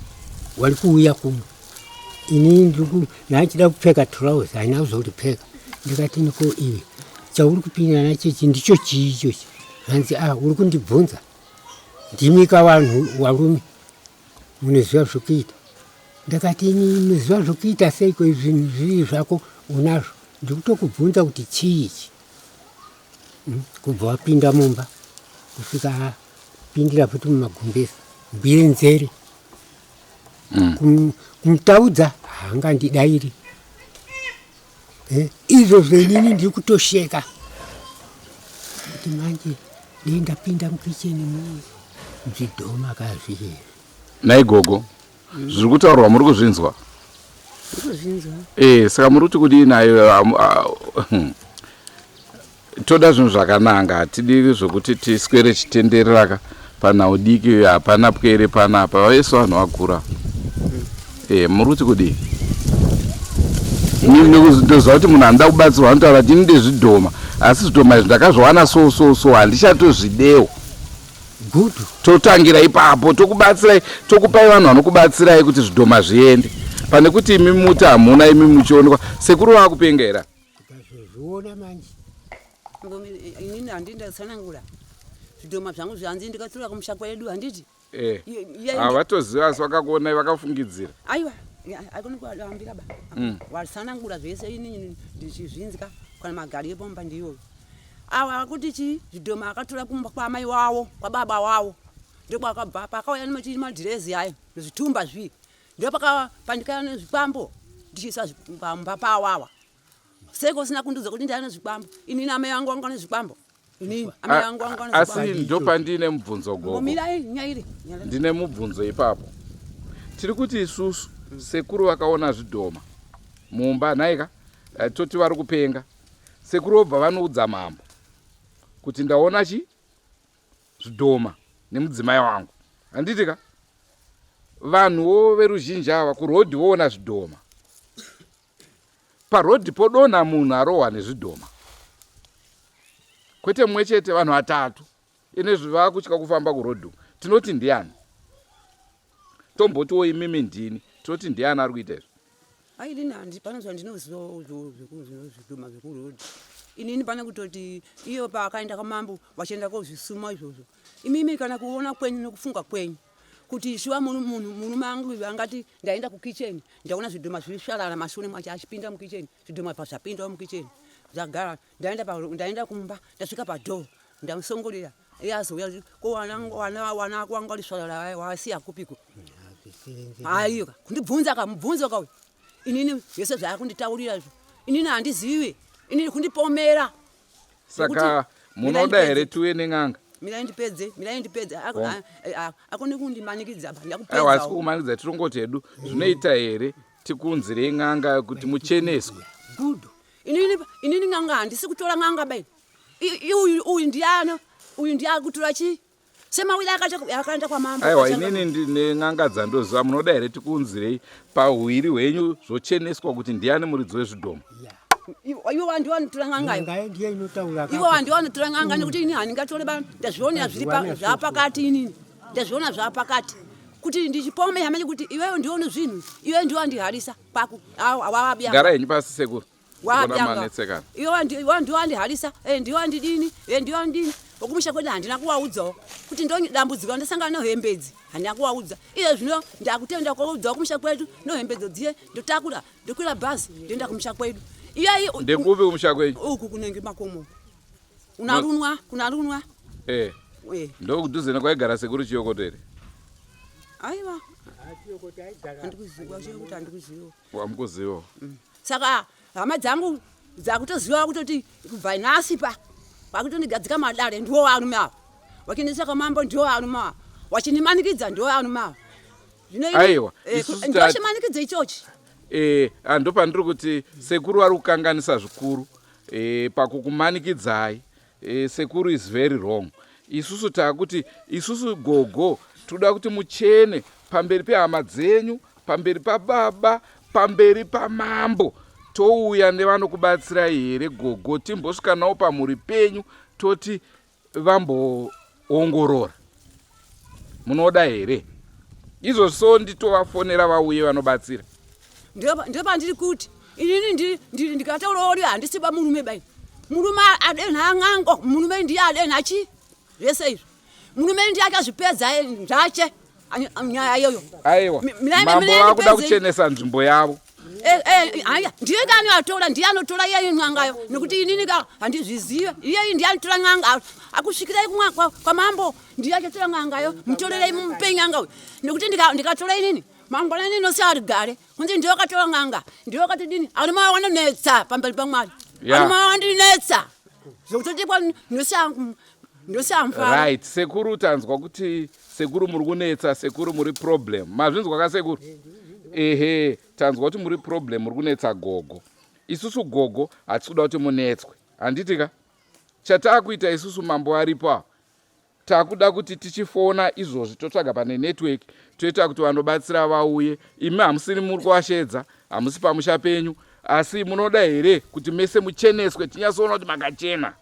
wari kuuya kuno ini ndachida kupfeka trouse haina kuzoripfeka ndikati niko iwe chauri kupinda nachechi ndicho chii ichochi hanzi a ah, uri kundibvunza ndimika vanhu varume munoziva zvokuita ndakati ini munoziva zvokuita seiko zvinhu zviri zvako unazvo ndikutokubvunza kuti chii ichi hmm, kubva wapinda mumba kusvika apindira futi mumagumbezi mbuye nzere mm. kumutaudza haangandidairi eh, izvo zvenini ndiri kutosheka kuti manje dei ndapinda mukicheni muye zvidhoma kazviye nhai gogo mm. zviri kutaurwa muri kuzvinzwa e saka muri kuti kudii nayo hmm. Toda zvinhu zvakananga hatidi zvokuti tiswere chitendereraka panhau diki hapana pwere panapa vese vanhu vakura e, muri kuti kudii ndoziva kuti munhu anoda kubatsirwa anotaura kuti ini ndezvidhoma asi zvidhoma izvi ndakazviwana so so so handichatozvidewo good totangira ipapo tokubatsirai tokupai vanhu vanokubatsirai kuti zvidhoma zviende pane kuti imi muti hamuna imi muchionekwa sekuru vakupenga here Ndikazozviona manje. Inini handii ndatsanangura zvidhoma zvangu zvanzi ndikatura kumusha kwedu handiti eh. havatoziva asi vakakuonai vakafungidzira aiwa aikoni kuambira ba mm. watsanangura zvese inini ndichizvinzwa kana magari epomba ndiyoyo awa akuti chii zvidhoma akatora kumba kwamai wavo kwababa wavo Ndokwakabva pakauya nemadhirezi ayo nezvitumba zvii ndopakapandikaya nezvikwambo ndichiisa pamba pawawa seko usina kundiudza kuti ndaya nezvikwambo inini amai vangu vanga nezvikwambo inini amai vangu vanga asi ndopandine mubvunzo gogo mirai nyairi ndine mubvunzo ipapo tiri kuti isusu sekuru vakaona zvidhoma mumba nhaika eh, toti vari kupenga sekuru vobva vanoudza mambo kuti ndaona chi zvidhoma nemudzimai wangu handiti ka vanhuwo veruzhinji ava kurodhi voona zvidhoma parodhi podonha munhu arohwa nezvidhoma kwete mumwe chete vanhu vatatu ine zvivakutya kufamba kurodhi tinoti ndiani tombotiwo imimi ndini tinoti ndiani ari kuita izvi Ai inini handi pane zvandinoziva zvidhoma zvekuroad inini pane kutoti iyo paakaenda kwamambo vachienda kozvisuma izvozvo imimi kana kuona kwenyu nekufunga kwenyu kuti shuwa murume angu uyu angati ndaenda kukitchen ndaona zvidhoma zviri svarara mashure mwacho achipinda mukitchen zvidhoma zvapindawo mukitchen zvagara ndaenda ndaenda kumba ndasvika padoor ndamusongorera iye azouya ko wana wana wana wanga uri svarara wasiya kupiko aiwa kundibvunza ka mubvunzo ka uyu inini zvese zvaakunditaurira izvo inini handizivi inini kundipomera saka munoda here tiuye nen'anga mirai ndipedze mirai ndipedze akone kundimanikidza ba ndakupedza asi kumanikidza tirongoti hedu zvinoita here tikunzirei n'anga kuti mucheneswe good inini inini n'anga handisi kutora n'anga bai uyu uyu ndiani uyu ndiye akutora chii semawiri akaenda kwamambo aiwa inini ndine n'anga dzandoziva munoda here tikuunzirei pahwiri hwenyu zvocheneswa kuti ndiani muridzi wezvidhoma ivo vanhu vanotora n'anga ivo vanhu vanotora n'anga nekuti ini handingatore ba ndazvionera zviri zvapakati inini ndazviona zvapakati kuti ndichipome hamene kuti iwewe ndione zvinhu iwewe ndiwo andiharisa kwako awawabya gara henyu pasi sekuru wamanetsekana iwe ndiwo andiharisa eh, ndiwo andidini eh, ndiwo andidini vokumusha kwedu handina kuwaudzawo kuti ndo dambudziko randasangana nohembedzi handina kuwaudza iye zvino ndakutenda kuwaudzawo kumusha kwedu nohembedzo dziye ndotakura ndokwira bhazi ndoenda kumusha kwedu iyeyi ndekupi kumusha kwenyu uku kunenge makomo unarunwa kunarunwa eh. eh. ndokudhuze nekwaigara sekuru chiyokoto here aiwa handikuziva chiyokoto handikuziva Wamukuziva. Mm. Saka hama dzangu dzakutoziva kutoti kubva nhasi pa vakutondigadzika madare ndiwo varume ava. Vachiendesa kwamambo ndiwo varume ava. Vachinimanikidza ndiwo varume ava. Zvino Aiwa, eh, ndochimanikidza ichochi. Eh, ah, ndopandiri kuti sekuru vari kukanganisa zvikuru eh, pakukumanikidzai E, sekuru is very wrong. Isusu takuti isusu gogo toda kuti muchene pamberi pehama dzenyu, pamberi pababa, pamberi pamambo. Touya nevanokubatsirai here gogo timbosvika nawo pamhuri penyu toti vamboongorora. Munoda here? Izvozvi so nditovafonera vauye vanobatsira. Ndopandiri kuti inini ndikataurawo handisi bamurume bai. Murume adenha n'ango, murume ndiye adenha chi zvese izvi. Murume ndiye akazvipedza zvache nyaya iyoyo. Aiwa. Mambo vakuda kuchenesa nzvimbo yavo. Eh, eh, haya ndiye kani atora ndiye anotora iyeyi n'angayo nekuti inini ka handizvizive iyeyi ndiye anotora n'anga akusvikirai kwamambo ndiye achatora n'angayo mutorerei mumupei n'anga uyu nekuti ndikatora inini mangwana inini nosiya rugare kunzi ndiye wakatora n'anga ndiye wakatidini arume wanonetsa pamberi pamwari arume wandinetsa zvekutoti nosiya ndosiya mfaro right sekuru tanzwa kuti sekuru muri kunetsa sekuru muri problem mazvinzwa ka sekuru ehe tanzwa kuti muri problem muri kunetsa gogo isusu gogo hatisi kuda kuti munetswe handiti ka chataakuita isusu mambo aripo apo takuda kuti tichifona izvozvi totsvaga pane network toita kuti vanobatsira vauye imi hamusiri muri kuvashedza hamusi pamusha penyu asi munoda here kuti mese mucheneswe tinyatsoona kuti makachena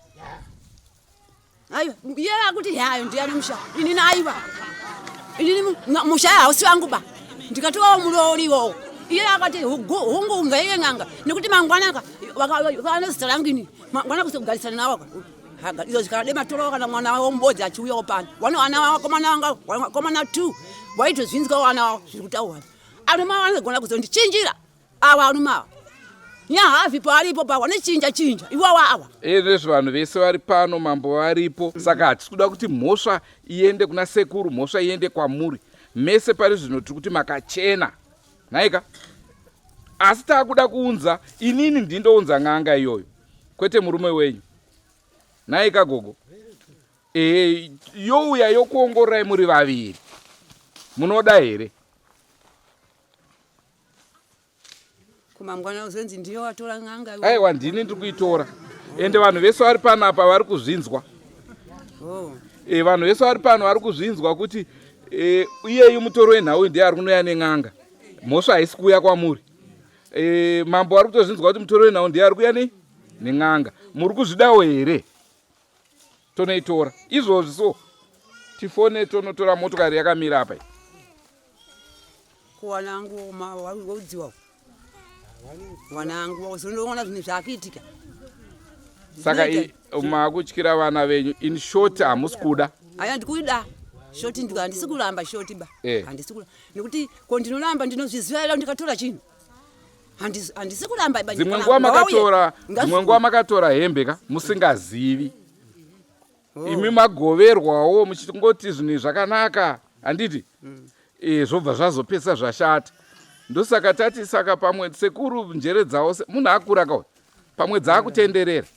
Aiwa, iye akuti hayo ndiye ane musha. Inini aiwa. Inini musha hausi wangu ba. Ndikatovawo muroori iwowo. Iye akati hungu ngaive n'anga nekuti mangwana ka vane zita rangu ini. Mangwana kuzogarisana nawo ka. Izvo zvikade matoro kana mwana wavo mubodzi achiuyawo pano. Wane vana vakomana vanga vakomana 2 waitozvinzwa vana vavo zviri kutaurwa. Arume vanogona kuzondichinjira. Ava arume ava. Nyahavi paaripo pa wanechinja chinja iwawa awa. Ezvezvi vanhu vese vari pano mambo varipo saka hatisi kuda kuti mhosva iende kuna sekuru mhosva iende kwamuri mese pari zvino tiri kuti makachena nhaika asi taakuda kuunza inini ndindounza n'anga iyoyo kwete murume wenyu nhaika gogo ehe youya yokuongororai muri vaviri munoda here Kumangwana uzonzi ndiyo watora n'anga. Aiwa ndini ndiri kuitora. Ende vanhu vese vari panapa vari kuzvinzwa. Oh. E, vanhu vese vari pano vari kuzvinzwa kuti e, iyeyu mutoro wenhau ndiye ari kunouya nen'anga. Mhosva haisi kuuya kwamuri. E, mambo vari kutozvinzwa kuti mutoro wenhau ndiye ari kuuya nei nen'anga. Muri kuzvidawo here? Tonoitora izvozvi so tifone tonotora motokari yakamira apa iyi. Wanangu waudziwa wanangu wauzonoona zvinhu zvakuitika. Saka makutyira vana venyu in short hamusi kuda. Aya ndikuida short ndiko handisi kuramba short ba eh. Handisi kuramba nekuti ko ndinoramba ndinozviziva here ndikatora chinhu handisi kuramba ba. Dzimwe nguva makatora dzimwe nguva makatora hembe ka musingazivi. Oh. Imi magoverwawo muchingoti zvinhu zvakanaka handiti mm. E, zvobva zvazopesa zvashata ndosaka tati saka pamwe sekuru njere dzavo munhu akura kauya pamwe dzaakutenderera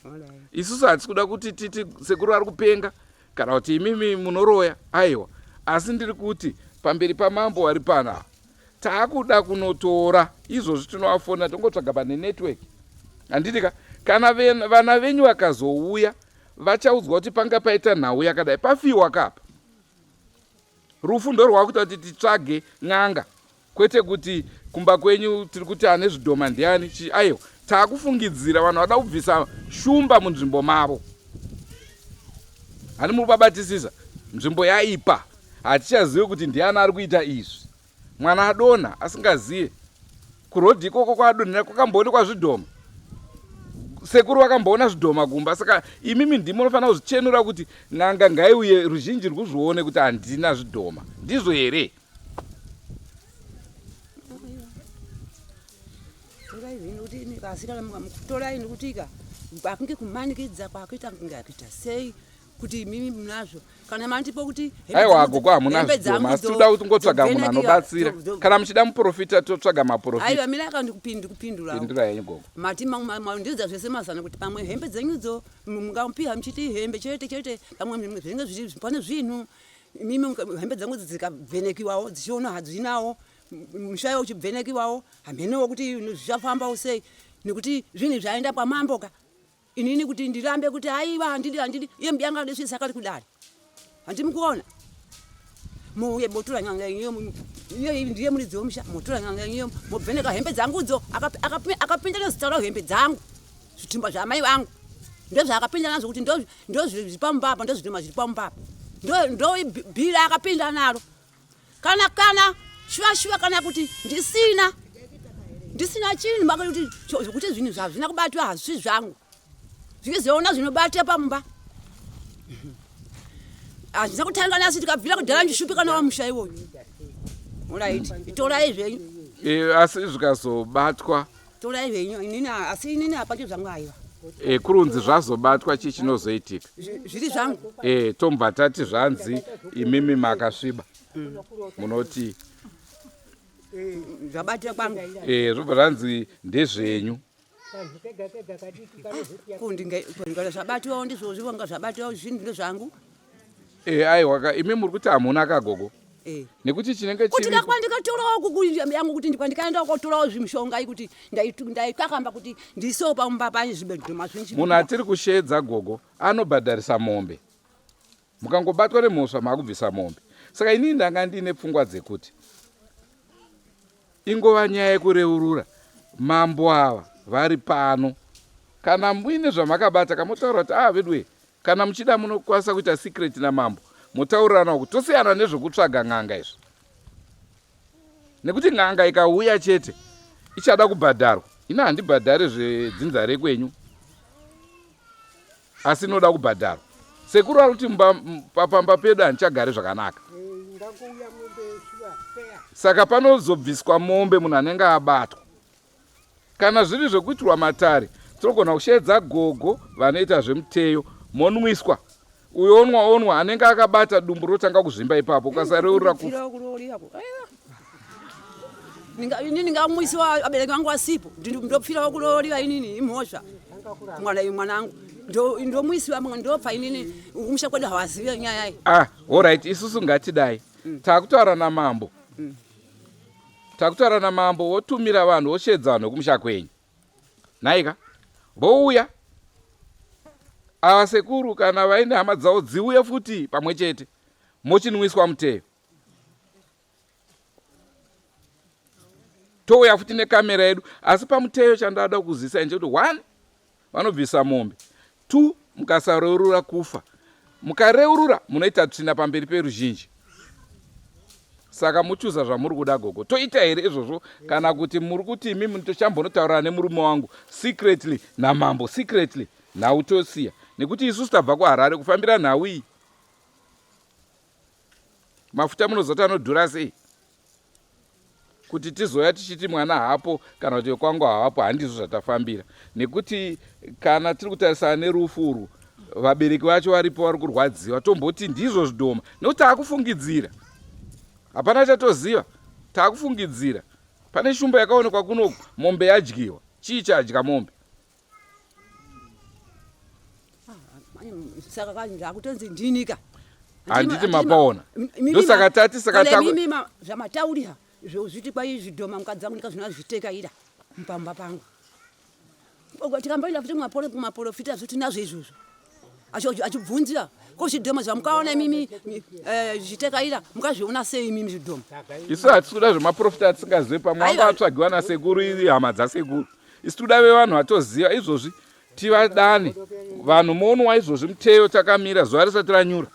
isusu hatisi kuda kuti titi sekuru ari kupenga kana kuti imimi munoroya aiwa asi ndiri kuti pamberi pamambo wari pana taakuda kunotora izvozvi tinovafonera tongotsvaga pane network handiti ka kana vana venyu vakazouya vachaudzwa kuti panga paita nhau yakadai pafiwa kapa Rufu ndorwakuita kuti titsvage n'anga kwete kuti kumba kwenyu tiri kuti ane zvidhoma ndiani chi aiwa taakufungidzira vanhu vada kubvisa shumba munzvimbo mavo hani muri kubabatisisa nzvimbo yaipa hatichazive kuti ndiani ari kuita izvi Mwana adonha asingaziye. Kuroad ikoko kwaadonhera kwakamboonekwa zvidhoma. Sekuru vakamboona zvidhoma kumba saka imimi ndimi munofanira kuzvichenura kuti n'anga ngaiuye ruzhinji rwuzvione kuti handina zvidhoma. Ndizvo here? Torai nekuti ka kwakunge kumanikidza kwakuita kunge akuita sei kuti imimi munazvo kana mandipo kuti aiwa gogo hamuna zvidhoma asi tinoda kuti ngotsvaga munhu anobatsira kana muchida muprofita totsvaga maprofita aiwa mina akandikupindura pindura yenyu gogo mati mandiudza zvese mazana kuti pamwe hembe dzenyudzo mungapiha muchiti hembe chete chete pamwe zvinenge zviri pane zvinhu imimi hembe dzangu dzikabvenekiwawo dzichiona hadzinawo mushaya uchibvenekiwawo hamhenewo kuti zvichafambawo sei nekuti zvinhu zvaenda kwamambo ka Inini kuti ndirambe kuti haiwa handidi handidi iye mbuya anga adesvisa akari kudare. Handimi kuona. Muuye botora nyanga yenyu iyo ndiye muridzi wemusha motora nyanga yenyu mobveneka hembe dzangudzo akapinda nezita rao hembe dzangu zvitumba zvaamai vangu ndozvaakapinda nazvo kuti ndozviri pamumba apa ndozvitumba zviri pamumba apa ndobhira akapinda naro kana kana shuwa shuwa kana kuti ndisina ndisina chinhu makuti zvekuti zvinhu zvazvina kubatwa hazvisi zvangu zvichizoona zvinobata pamumba hazvina kutanga nasi tikabvira kudhara ndishupika nawa musha iwoyu orit torai zvenyu e, asi zvikazobatwa torai zvenyu inini asi inini hapati zvangu aiwa e, kurunzi zvazobatwa chii chinozoitika zviri zvangu e, tobva tati zvanzi imimi makasviba munoti zvabatira kwangu e, zvobva zvanzi ndezvenyu zvabatiwawo ndizvozvo vanga zvabatiwawo zvinhu ndezvangu e, aiwa ka imi muri kuti hamuna kagogo Eh. Nekuti chinenge kuti kwandikatorawo yangu kuti kwandikaenda kotorawo zvimishonga kuti ndaikakamba kuti ndisewo pamumba pane zvibedhoma zvinji. Munhu atiri kusheedza gogo anobhadharisa mombe. Mukangobatwa nemhosva makubvisa mombe. Saka inini ndanga ndiine pfungwa dzekuti ingova nyaya yekureurura mambo ava vari pano kana muine zvamakabata kamotaura kuti ah veduwe Kana muchida munokwanisa kuita secret namambo motaurirana uku tosiyana nezvekutsvaga n'anga izvi nekuti n'anga ikauya chete ichada kubhadharwa ini handibhadhare zvedzinza rekwenyu asi inoda kubhadharwa sekuru ari kuti pamba pedu handichagari zvakanaka saka panozobviswa mombe munhu anenge abatwa. Kana zviri zvekuitirwa matare tinogona kusheedza gogo vanoita zvemuteyo monwiswa. Uyo onwa onwa anenge akabata dumbu rotanga kuzvimba ipapo ukasareurura kufa. Inini ndingamwisiwa abereki vangu vasipo ndopfirawo kurooriwa inini imhosva mwana mwanangu ndomwisiwa ndopfa inini kumusha kwedu hawazive nyaya iyi. Ah, alright isusu ngatidai. Takutaura namambo. Takutaura namambo votumira vanhu voshedza vanhu vekumusha kwenyu. Nhaika vouya ava sekuru kana vaine hama dzavo dziuye futi pamwe chete mochinwiswa muteyo. Touya futi nekamera yedu asi pamuteyo chandada kuzisa ndechekuti one vanobvisa mombe two mukasareurura kufa mukareurura munoita tsvina pamberi peruzhinji saka muchuza zvamuri kuda gogo toita here izvozvo kana kuti muri kuti imi tochambonotaurira nemurume wangu secretly namambo secretly nhau tosiya nekuti isusu tabva kuharare kufambira nhau iyi mafuta munozoti anodhura sei kuti tizouya tichiti mwana hapo kana kuti wekwangu haapo handizvo zvatafambira nekuti kana tiri kutarisana nerufu urwu vabereki vacho varipo vari kurwadziwa tomboti ndizvo zvidhoma nekuti taakufungidzira hapana chatoziva taakufungidzira pane shumba yakaonekwa kunoku mombe yadyiwa chii chadya mombe Saka ndakutonzi ndinika handiti mapaona ndosaka tati saka zvamataurira zvozviti kwai zvidhoma mukadzi wangu ndikazvina zvitekaira mupamba pangu tikamboenda futi kumaporofita zvo tinazvo izvozvo achibvunzira ko zvidhoma zvamukaona imimi eh, zvichitekaira mukazviona sei imimi zvidhoma isu hatisi kuda zvemaporofita atisingazive pamwe wanga atsvagiwa nasekuru iri hama dzasekuru isu tikuda vevanhu vatoziva izvozvi tivadane vanhu moonwa izvozvi muteyo takamira zuva risati ranyura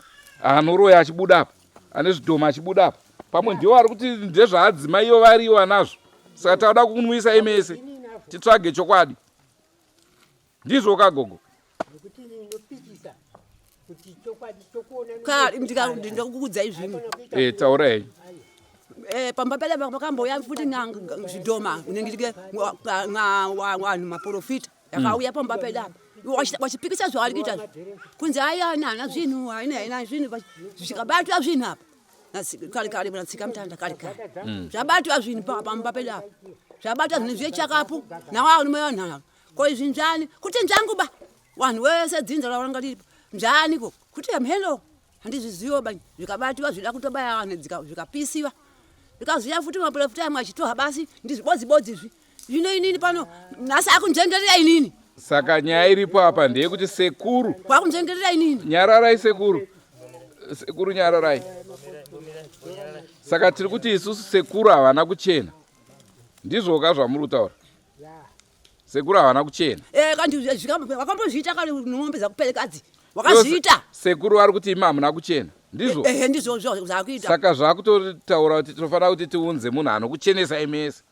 anoroya achibuda apa ane zvidhoma achibuda apa pamwe ndiwo ari kuti ndezvaadzimaiyo variwo anazvo saka tauda kunwisa imese titsvage chokwadi ndizvo kagogo Ndikakuudzai zvimwe eh, taura henyu eh, pamba pele pakambouya futi zvidhoma unengitike vanhu maporofita yakauya pamba pedu apa wachipikisa zvaari kuita kunzi aiana hana zvinhu haina haina zvinhu zvikabatwa zvinhu apa kare kare natsika mutanda kare kare mm. zvabatwa zvinhu pamba pedu apa zvabatwa zvinhu zvechakapu nawo arume vanhu ava ko izvi nzvani kuti nzvangu ba vanhu wese dzinza ravo ranga riripo nzvani ko kuti mhelo handizvizivo ba zvikabatiwa zvida kutobaya vanhu zvikapisiwa zvikaziya futi maprofita amwe achitoha basi ndizvibodzi bodzi izvi zvino inini pano nhasi akunzvengerera inini saka nyaya iripo apa ndeyekuti sekuru kwakunzvengerera inini nyararai sekuru sekuru nyararai saka tiri kuti isusu sekuru havana kuchena ndizvoka zvamuri kutaura Sekuru havana kuchena. Eh, kandi wakambozviita kare mombe dzakuperekadzi. Wakazviita. Sekuru vari kuti imi hamuna kuchena. Ndizvo? Eh, eh ndizvo zvakuita. Saka zvakutotaura kuti tinofanira kuti tiunze munhu anokuchenesa imese.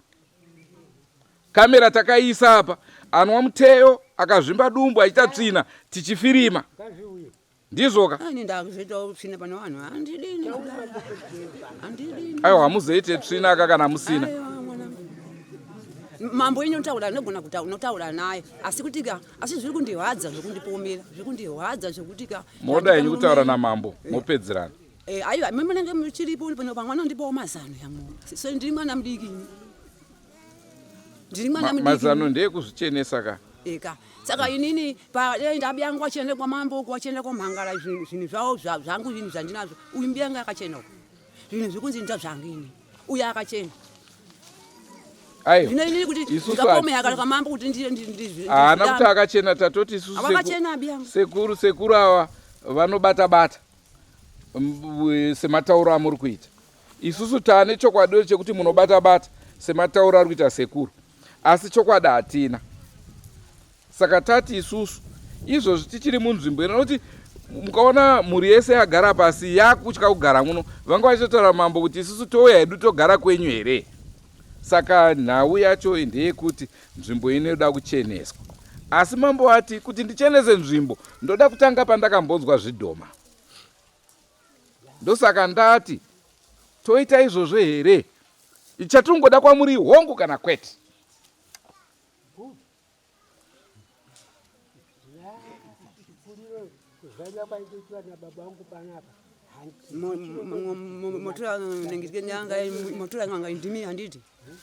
Kamera takaiisa apa. Anwa muteyo akazvimba dumbu achiita tsvina tichifirima. Ndizvoka? Ini ndakuzoitawo tsvina pane vanhu handidini. Handidini. Aiwa hamuzoite tsvina ka kana musina. Mambo inyo notaura anogona kutaura unotaura naye asi kuti ka asi zviri kundihwadza zvekundipomera zviri kundihwadza zvekuti ka Moda henyu kutaura namambo mopedzerana. Eh, aiwa imi munenge muchiripo pano pamwe anondipawo mazano yamwe. So ndiri mwana mudiki ini. Ndiri mwana mudiki. Mazano ndeyekuzvichenesa ka. Eka. Saka inini pa dai ndabiyangu wachienda kwamambo uko wachienda kwamhangara zvinhu zvavo zvangu zvinhu zvandinazvo. Uyu mbiyangu akachena uko. Zvinhu zvekunzi ndazvangu ini. Uyu akachena. Aiwa. Zvino inini kuti ndikapomera kana kwamambo kuti ndi ndi Haana kuti akachena tatoti isusu sekuru sekuru ava vanobata bata sematauro amuri kuita. Isusu tane chokwadi chekuti munobata bata sematauro ari kuita sekuru asi chokwadi hatina. Saka tati isusu izvozvi tichiri munzvimbo ino nokuti mukaona mhuri yese yagara pasi yakutya kugara muno vanga vachitotaura mambo kuti isusu touya hedu togara kwenyu here saka nhau yacho ndeyekuti nzvimbo ino yoda kucheneswa asi mambo ati kuti ndichenese nzvimbo ndoda kutanga pandakambonzwa zvidhoma ndosaka ndati toita izvozvo here chatingoda kwamuri hongu kana kwete. Zvaida kwaitoitwa nababa vangu panapa. Motora nengitye nyanga motora n'anga ndimi handiti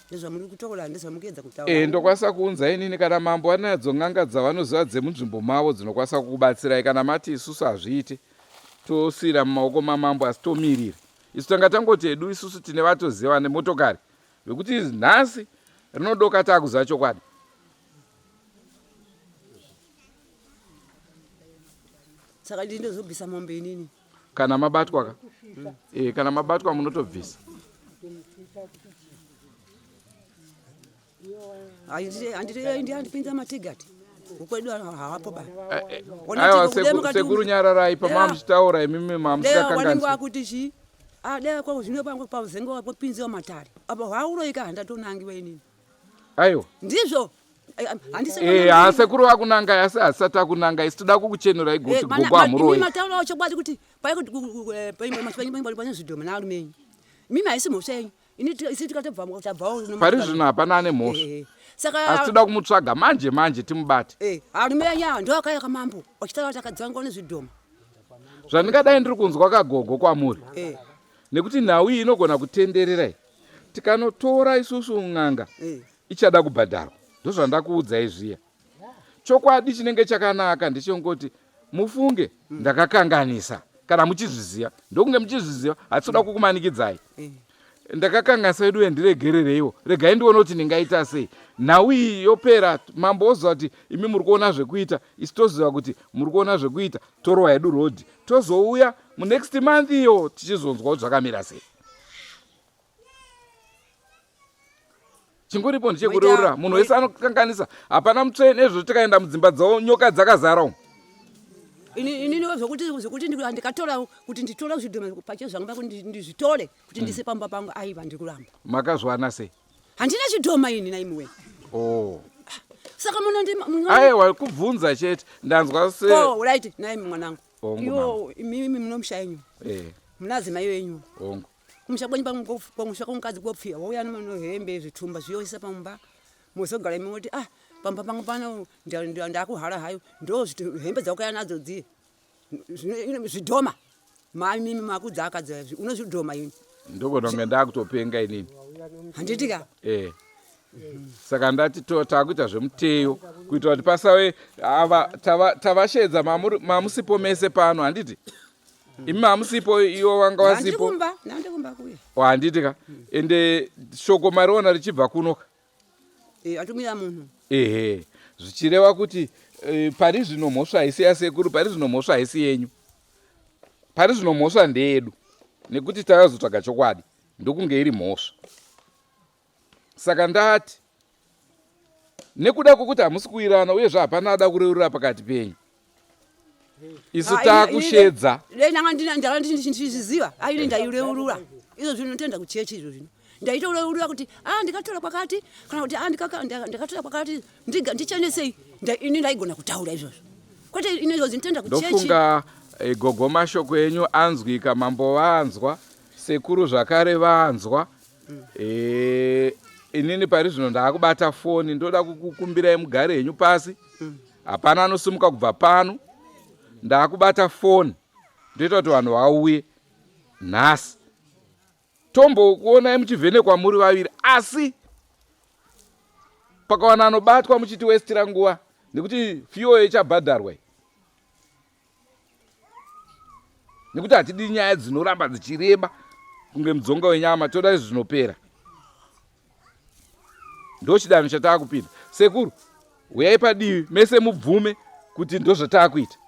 ndezvamuri kutaura ndezvamukuedza kutaura. Eh, ndokwanisa kuunza inini kana mambo anadzo n'anga dzavanoziva dzemunzvimbo mavo dzinokwanisa kukubatsirai kana mati isusu hazviite tosiira mumaoko mamambo asi tomirira isu tanga tangoti hedu isusu tine vatoziva nemotokari vekuti nhasi rinodoka taakuziva chokwadi. Saka ndini ndozobvisa mombe inini. Kana mabatwa ka? Mm. Eh, kana mabatwa munotobvisa. Handiti handipinza matigati. Ukwedu hawapo ba. Eh, eh, aiwa sekuru nyararai pamama muchitaura imimi mamusikakanganisi. Akuti chi? Ah, dai kwa zvino pangu pazenga wapinziwa matare. Apa hwauroika handatonangiwa inini. Aiwa. Ndizvo. Eh, haa sekuru vakunangai asi hasisati akunangai isu toda kukuchenurai kuti eh, gogo hamuroyi. Mataurawo chokwadi kuti pane zvidhoma naarume enyu. Mimi haisi mhosva yenyu. Ini isu tikatobva tabvawo. Pari zvino hapana ane mhosva. Eh, saka asi toda kumutsvaga manje manje timubate. Eh, arume enyu aya ndo akaya kamambo. Vachitaura kuti akadzangwa nezvidhoma. Zvandingadai ndiri kunzwa kagogo kwamuri. Eh. Nekuti nhau iyi inogona kutenderera iyi. Tikanotora isusu n'anga. Ichada kubhadharwa ndozvandakuudzai zviya chokwadi chinenge chakanaka ndechekungoti mufunge ndakakanganisa kana muchizviziva ndokunge muchizviziva hatitoda kukumanikidzai ndakakanganisa veduwe ndiregerereiwo regai ndione kuti ndingaita sei nhau iyi yopera mambo oziva kuti imi muri kuona zvekuita isu toziva kuti muri kuona zvekuita torowa hedu rodhi tozouya munext month iyo tichizonzwa kuti zvakamira sei Chingoripo ndechekureurura munhu wese anokanganisa hapana mutsvene izvo tikaenda mudzimba dzavo nyoka dzakazara umu. Inini zvekuti zvekuti ndikatora kuti nditore zvidhoma pache zvangu kuti ndizvitore kuti ndise pamba pangu aiva ndiri kuramba. Makazwana sei? Handina chidhoma ini naimiwe. Oh. Saka munondi Aiwa kubvunza chete ndanzwa se Oh right naimi mwanangu. Iwo imimi munomusha yenyu. Eh. Munadzimai venyu. Hongu. Kumusha kwenyu pamusha kwomukadzi kwopfiwa wouya nehembe zvitumba zviyoisa pamba mozogara imi moti ah pamba pangu pano ndakuhara hayo ndo hembe dzakauya nadzo dziye zvidhoma maimimi makudzaka unozvidhoma ini ndogona kunge ndakutopenga inini handiti ka eh saka ndati takuita zvemuteyo kuitira kuti pasave ava tavashedza mamusipo mese pano handiti imi hamusipo iwo vanga vasipo handiti ka ende shoko mariona richibva kunoka eh, atumira munhu ehe zvichireva kuti eh, pari zvino mhosva haisi yasekuru pari zvino mhosva haisi yenyu pari zvino mhosva ndeyedu nekuti takazotsvaga chokwadi ndokunge iri mhosva Saka ndati nekuda kwokuti hamusi kuwirana uyezve hapana ada kureurura pakati penyu isu Ah, takushedza dai ndanga ndina- ndanga ndichizviziva aini ndaireurura izvo zvino ndinoenda kuchechi izvo zvino ndaitoreurura kuti a ndikatora kwakati kana kuti a ndikatora kwakati ndichenesei ini ndaigona kutaura izvozvo kwete ini izvozvi ndinoenda kuchechi ndofunga eh, gogo mashoko enyu anzwika mambo vanzwa sekuru zvakare vanzwa Eh, inini pari zvino ndaakubata foni ndoda kukukumbirai mugare henyu pasi hapana anosimuka kubva pano ndaakubata foni ndoita kuti vanhu vauye nhasi tombokuonai muchivhenekwa muri vaviri asi pakawana anobatwa muchiti westira nguva nekuti fiyo ichabhadharwa nekuti hatidi nyaya dzinoramba dzichireba kunge mudzonga wenyama toda izvi zvinopera ndochidanho chataakupinda sekuru huyai padivi mese mubvume kuti ndozvataakuita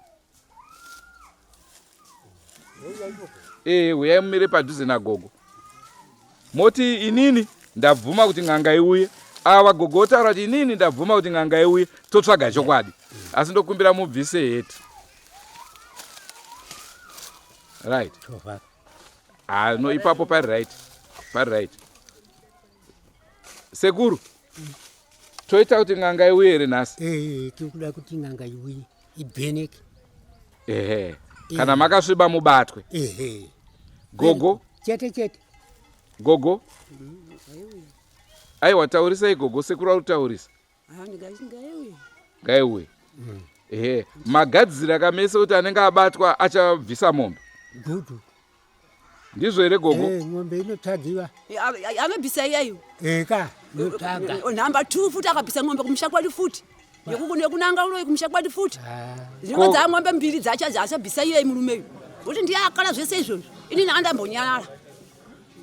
ee huyai mumire padhuze nagogo moti inini ndabvuma kuti n'anga iuye ava gogo otaura kuti inini ndabvuma kuti n'anga iuye totsvaga chokwadi asi ndokumbira mubvise heti right ah, no ipapo pari right pari right sekuru toita kuti n'anga iuye here nhasi eh, tiri kuda kuti n'anga iuye ibheneke ehe kana makasviba mubatwe ehe gogo chete chete gogo aiwa taurisai gogo sekuru ari kutaurisa ngaiuye mm. Ehe, magadzira kamese kuti anenge abatwa achabvisa mombe. Gudu. Ndizvo here gogo? Eh, mombe inotsvagiwa. Anobvisa iyeyo. Eka, inotsvaga. Nhamba 2 futi akabvisa mombe kumusha kwedu futi. Yekunanga uroyi kumusha kwedu futi. Ah. Dzinenge dzaa mombe mbiri dzacho dzaachabvisa iyeyi murume uyu. Kuti ndiye akala zvese izvozvo. Ini ndandambonyarara.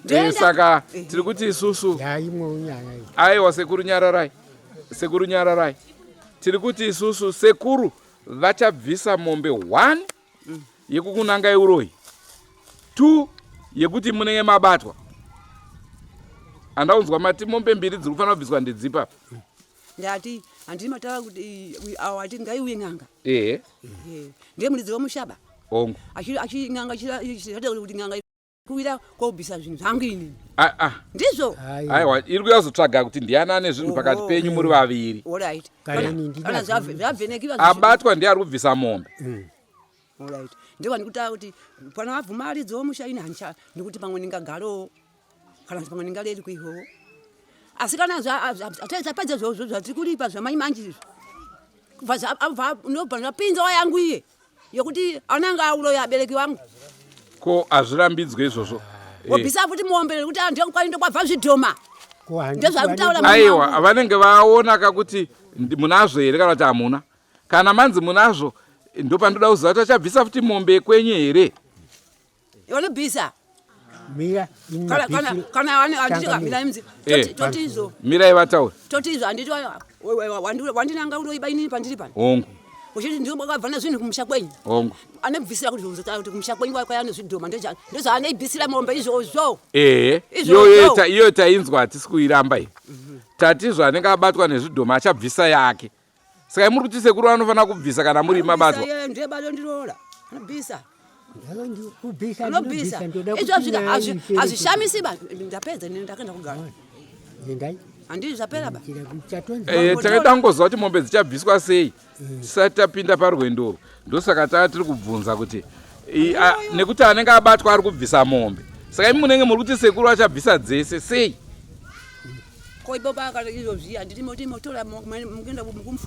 Eh, saka eh. tiri kuti isusu aiwa sekuru nyararai sekuru nyararai tiri kuti isusu sekuru vachabvisa mombe 1 yekukunangai uroyi 2 yekuti munenge mabatwa andaunzwa mati mombe mbiri dziri kufanira kubviswa ndedzipa ndati handii mataura kuti awo ati ngaiuye n'anga ehe ndiye muridzi wemushaba hongu achi n'anga chirati kuti n'anga kuwira kobvisa zvinhu zvangu inini ah, ah. ndizvo aiwa iri kuyazotsvaga kuti ndiani ane zvinhu pakati penyu muri vaviri abatwa ndiye ari kubvisa mombe mm. Alright. Ndiwa ndikutaura kuti pana vabvuma aridzowo musha ini handicha ndikuti pamwe ndingagarowo kana kuti pamwe ndingareri kuihowo asi kana tapedza zvozvo zvatiri kuripa zvamai manji izvi kubva ndobva ndapinzawo yangu iye yekuti anenge auroya abereki vangu ko hazvirambidzwe izvozvo eh. wobvisa futi mombe nekuti ndokwainda kwabva zvidhoma ndezvakutaura aiwa vanenge vaona ka kuti munazvo here kana kuti hamuna kana manzi munazvo ndopandoda kuziva kuti achabvisa futi mombe yekwenyu here vanobvisa mira eh. mirai vataure toti izvo handiti wandinanga unoiba inini pandiri pano hongu uchiti ndiwo kwakabva nezvinhu kumusha kwenyu hongu anobvisira kuti kuti kumusha kwenyu kwaya nezvidhoma ndozvaanoibvisira mombe izvozvo ehe iyoyo tainzwa hatisi kuiramba iyi mhm. tati izvo anenge abatwa nezvidhoma achabvisa yake saka muri kuti sekuru vanofanira kubvisa kana muri mabatwa ndiye bado ndiroora anobvisa anobvisa izvozvika hazvishamisi ba ndapedza nini ndakaenda kugara handii zvapera ba eh, takaita kungoziva kuti mombe dzichabviswa sei mm. tisati tapinda parwendo urwu ndosaka taa tiri kubvunza kuti nekuti anenge abatwa ari kubvisa mombe saka imi munenge muri kuti sekuru achabvisa dzese sei ko ipo pakati izvozvi handiti moti motora mukuenda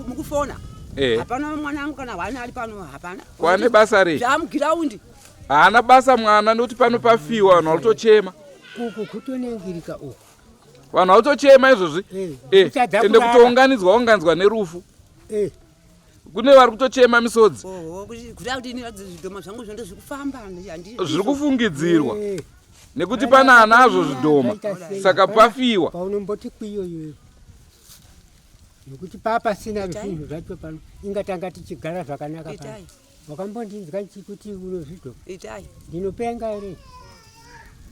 mukufona eh. hapana mwana angu kana hwana ari pano hapana kwane basa rei zvamugiraundi haana basa mwana nekuti pano pafiwa vanhu vakutochema uku kutonengirika uku vanhu vakutochema izvozvi eh, eh, ende kutounganidzwa unganidzwa nerufu kune vari kutochema misodzi zviri kufungidzirwa eh. nekuti pane anazvo zvidhoma saka pafiwa paunomboti kwiyoyo nekuti papasina zvinhu zvacho pano inga tanga tichigara zvakanaka pano wakambondinzwa chikuti unozvidhoma ndinopenga here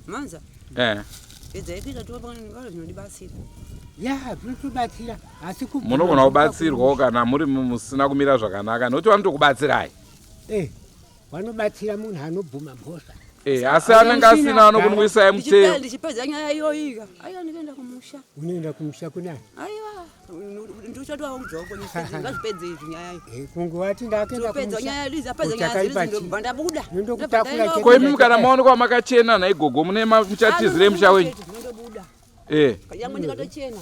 manza eh. Edzai kuita topa zvinondibatsira. Ya, zvinotobatsira asi ku munogona kubatsirwawo kana muri musina kumira zvakanaka nokuti vanotokubatsirai. Eh, vanobatsira munhu anobvuma mhosva. Eh, asi anenge asina anokunwisai muteyo. Ndichipedza nyaya iyoyi ka. Aiwa ndinoenda kumusha. Unoenda kumusha kunani? Aiwa. Ndichatovaudzawo ko ngazvipedze izvi nyaya iyi. Eh, kunge wati ndakenda kumusha. Nyaya idzi apedza nyaya idzi ndobva ndabuda. Ndokutakura Ko imi kana maonekwa makachena nhai gogo mune muchatizirei musha wenyu? Ndobuda. Eh. Nyangwe ndikatochena.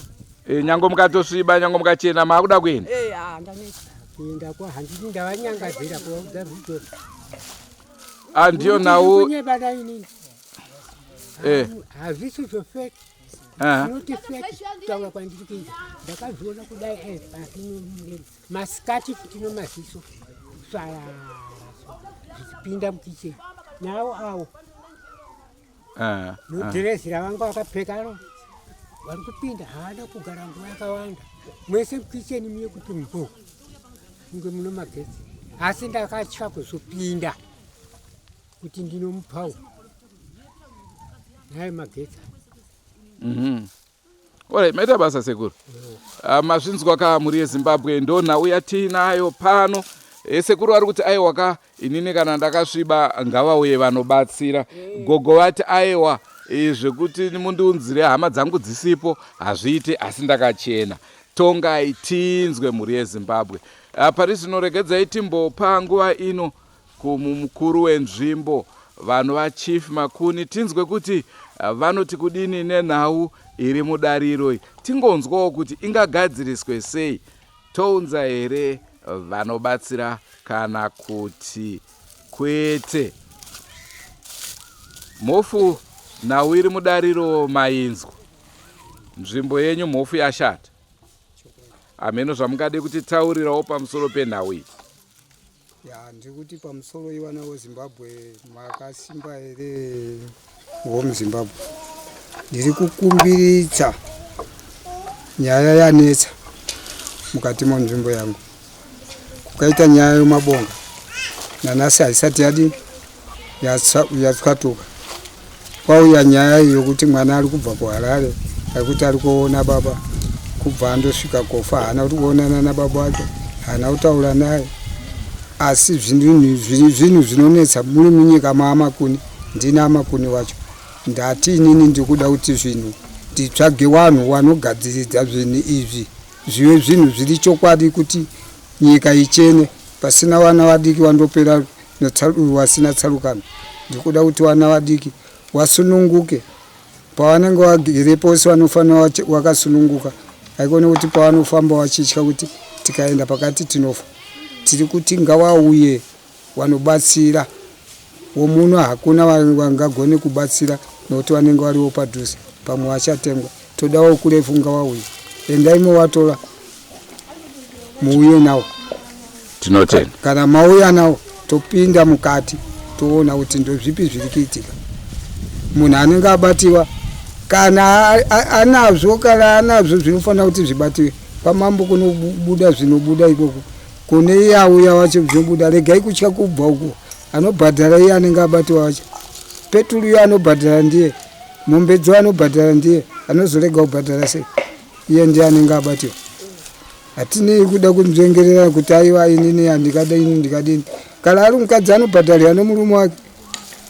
Eh, nyangwe mukatosviba nyangwe mukachena maakuda kuenda. Eh, ah ndaneta. Kuenda kwa handiti ndavanyangadzira kuvaudza zvidhoma. Ah ndiyo nhau. Kunyeba dai inini. Eh. Hazvisi zvofeki. Not fake kutaura kwandiri kuita ndakazviona kudai eh, pasi masikati futi nomaziso swayara zvichipinda mukicheni nawo awo nodhirezi ravanga vakapfekaro vari kupinda haana kugara nguva yakawanda mwese mukicheni muye kuti mbo kunge muno magetsi asi ndakatya kuzopinda kuti ndinomupawo naye magetsi mhm. Alright, maita basa sekuru. Ah, mazvinzwa ka mhuri yeZimbabwe ndo nhau yatiinayo pano. E, sekuru vari kuti aiwa ka inini kana ndakasviba ngavauye vanobatsira. Gogo vati aiwa e, zvekuti mundiunzire hama dzangu dzisipo hazviite asi ndakachena. Tongai tinzwe mhuri yeZimbabwe. Ah, pari zvino regedzai timbopa nguva ino Kumukuru wenzvimbo vanova Chief Makuni tinzwe kuti eh, vanoti kudini nenhau iri mudariro iyi tingonzwawo kuti ingagadziriswe sei tounza here vanobatsira kana kuti kwete. Mhofu nhau iri mudariro mainzwa. Nzvimbo yenyu mhofu yashata. Hameno zvamungade kutitaurirawo pamusoro penhau iyi. Ya, ndiri kuti pamusoro ivana weZimbabwe makasimba here vomuZimbabwe. Ndiri kukumbiridza nyaya yanetsa mukati monzvimbo yangu. Kukaita nyaya yemabonga nanhasi haisati yadini yatswatuka. Kwauya nyaya yokuti mwana ari kubva kuHarare ari kuti ari kuona baba kubva andosvika kofa haana kuti kuonana nababa wake haana kutaura naye asi zvinhu zvinonetsa muri munyika maamakuni ndini amakuni wacho ndati inini ndikuda kuti zvinhu nditsvage vanhu vanogadziridza zvinhu izvi zvive zvinhu zviri chokwadi kuti nyika ichene pasina vana vadiki vandopera vasina tsarukano. Ndikuda kuti vana vadiki vasununguke pavanenge vagere pose vanofanira vakasununguka haikone kuti pavanofamba vachitya kuti tikaenda pakati tinofa. Tiri kuti ngavauye vanobatsira womuno hakuna vangagone kubatsira nokuti vanenge variwo padhuze pamwe vachatengwa. Todawo kurefu ngavauye endai movatora muuye nawo. Tinotenda. Kana mauya nawo topinda mukati toona kuti ndozvipi zviri kuitika. Munhu anenge abatiwa kana anazvo kana anazvo zvinofanira kuti zvibatiwe pamambo kunobuda zvinobuda ikoko kune iye auya wacho zvinobuda. Regai kutya kubva uko anobhadhara iye anenge abatiwa wacho peturu iye anobhadhara ndiye mombedzo anobhadhara ndiye anozorega kubhadhara sei iye ndiye anenge abatiwa. Hatinei kuda kunzvengerera kuti aiwa inini handikadini ndikadini. Kana ari mukadzi anobhadharira nomurume wake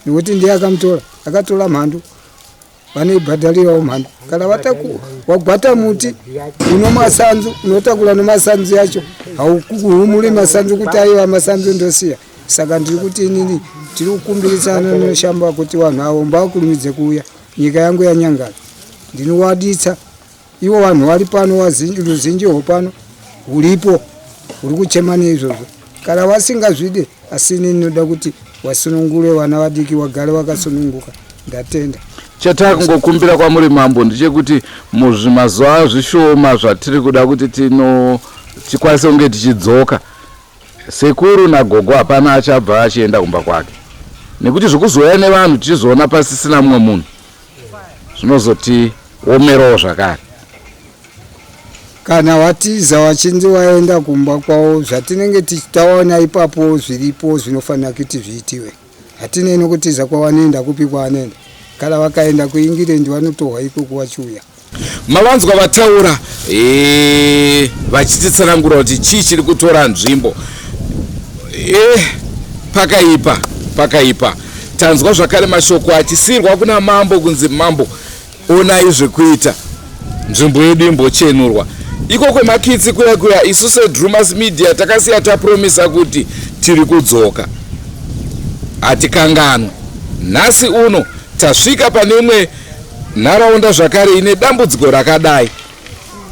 nekuti ndiye akamutora akatora mhandu vanoibhadharirawo mhandu. Kana wagwata muti uno masanzu unotakura nemasanzu yacho hauhumuri masanzu kuti aiwa masanzu ndosiya. Saka ndiri kuti inini tiri kukumbirisana neshamba kuti vanhu avo mbakurumidze kuuya nyika yangu yanyangara ndinowaditsa ivo vanhu vari pano ruzhinji hwopano huripo huri kuchema neizvozvo. Kana vasingazvide asi inini ndinoda kuti wasunungure vana vadiki vagare vakasununguka. Ndatenda. Chatakungokumbira kwamuri mambo ndechekuti muzvimazuva zvishoma zvatiri kuda kuti tikwanise kunge tichidzoka sekuru nagogo hapana achabva achienda kumba kwake nekuti zvekuzouya nevanhu tichizoona pasisina mumwe munhu zvinozotiomerawo zvakare. Kana watiza wachinzi waenda kumba kwavo zvatinenge tichitaona ipapo zviripo zvinofanira kuti zviitiwe. Hatinei nokutiza kwavanoenda kupi kwavanoenda. Kana vakaenda kuIngland vanotohwa ikoko vachiuya. Mavanzwa vataura vachititsanangura kuti chii chiri kutora nzvimbo. Pakaipa pakaipa. Tanzwa zvakare mashoko achisiyirwa kuna mambo kunzi mambo onai zvekuita nzvimbo yedu imbochenurwa. Iko kwemakitsi kuya kuya isu seDrumas Media takasiya tapromisa kuti tiri kudzoka. Hatikanganwe. Nhasi uno tasvika pane imwe nharaunda zvakare ine dambudziko rakadai.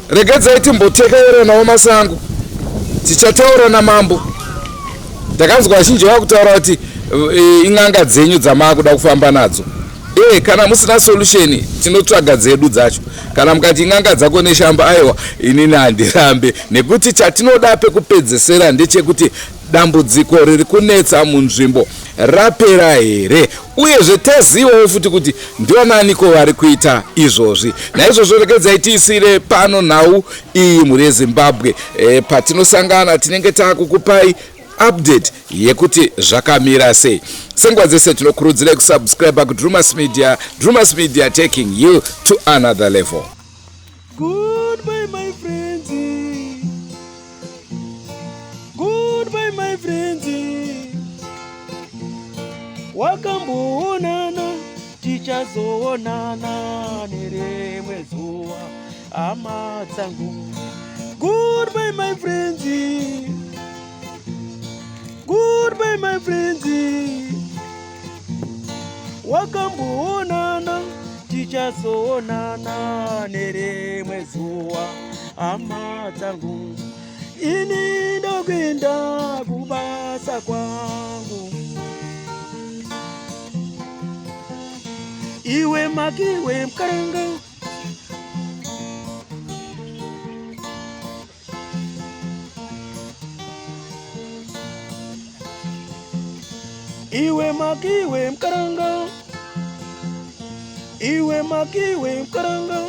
Regedzai timbotekeranawo masango. Tichataura namambo. Ndakanzwa vazhinji vakutaura kuti in'anga dzenyu dzamaakuda kufamba nadzo. Kana musina solution tinotsvaga dzedu dzacho. Kana mukati in'anga dzako neshamba aiwa inini handirambe nekuti chatinoda pekupedzesera ndechekuti dambudziko riri kunetsa munzvimbo rapera here uyezve tazivawo futi kuti ndivananiko vari kuita izvozvi. Naizvozvo regedzai tiisire pano nhau iyi mhuri yeZimbabwe. Patinosangana tinenge taakukupai update yekuti zvakamira sei. Senguva dzese tinokurudzirai kusubscribe kuDrumas Media. Drumas Media taking you to another level. Goodbye my friends. Goodbye my friends. Wakamboonana tichazoonana nerimwe zuva hama dzangu. Goodbye my friends. Goodbye my friends. Wakamboonana tichazoonana nerimwe zuva hama dzangu. Ini ndokuenda kubasa kwangu. Iwe makiwe mkaranga. Iwe makiwe mkaranga. Iwe makiwe mkaranga.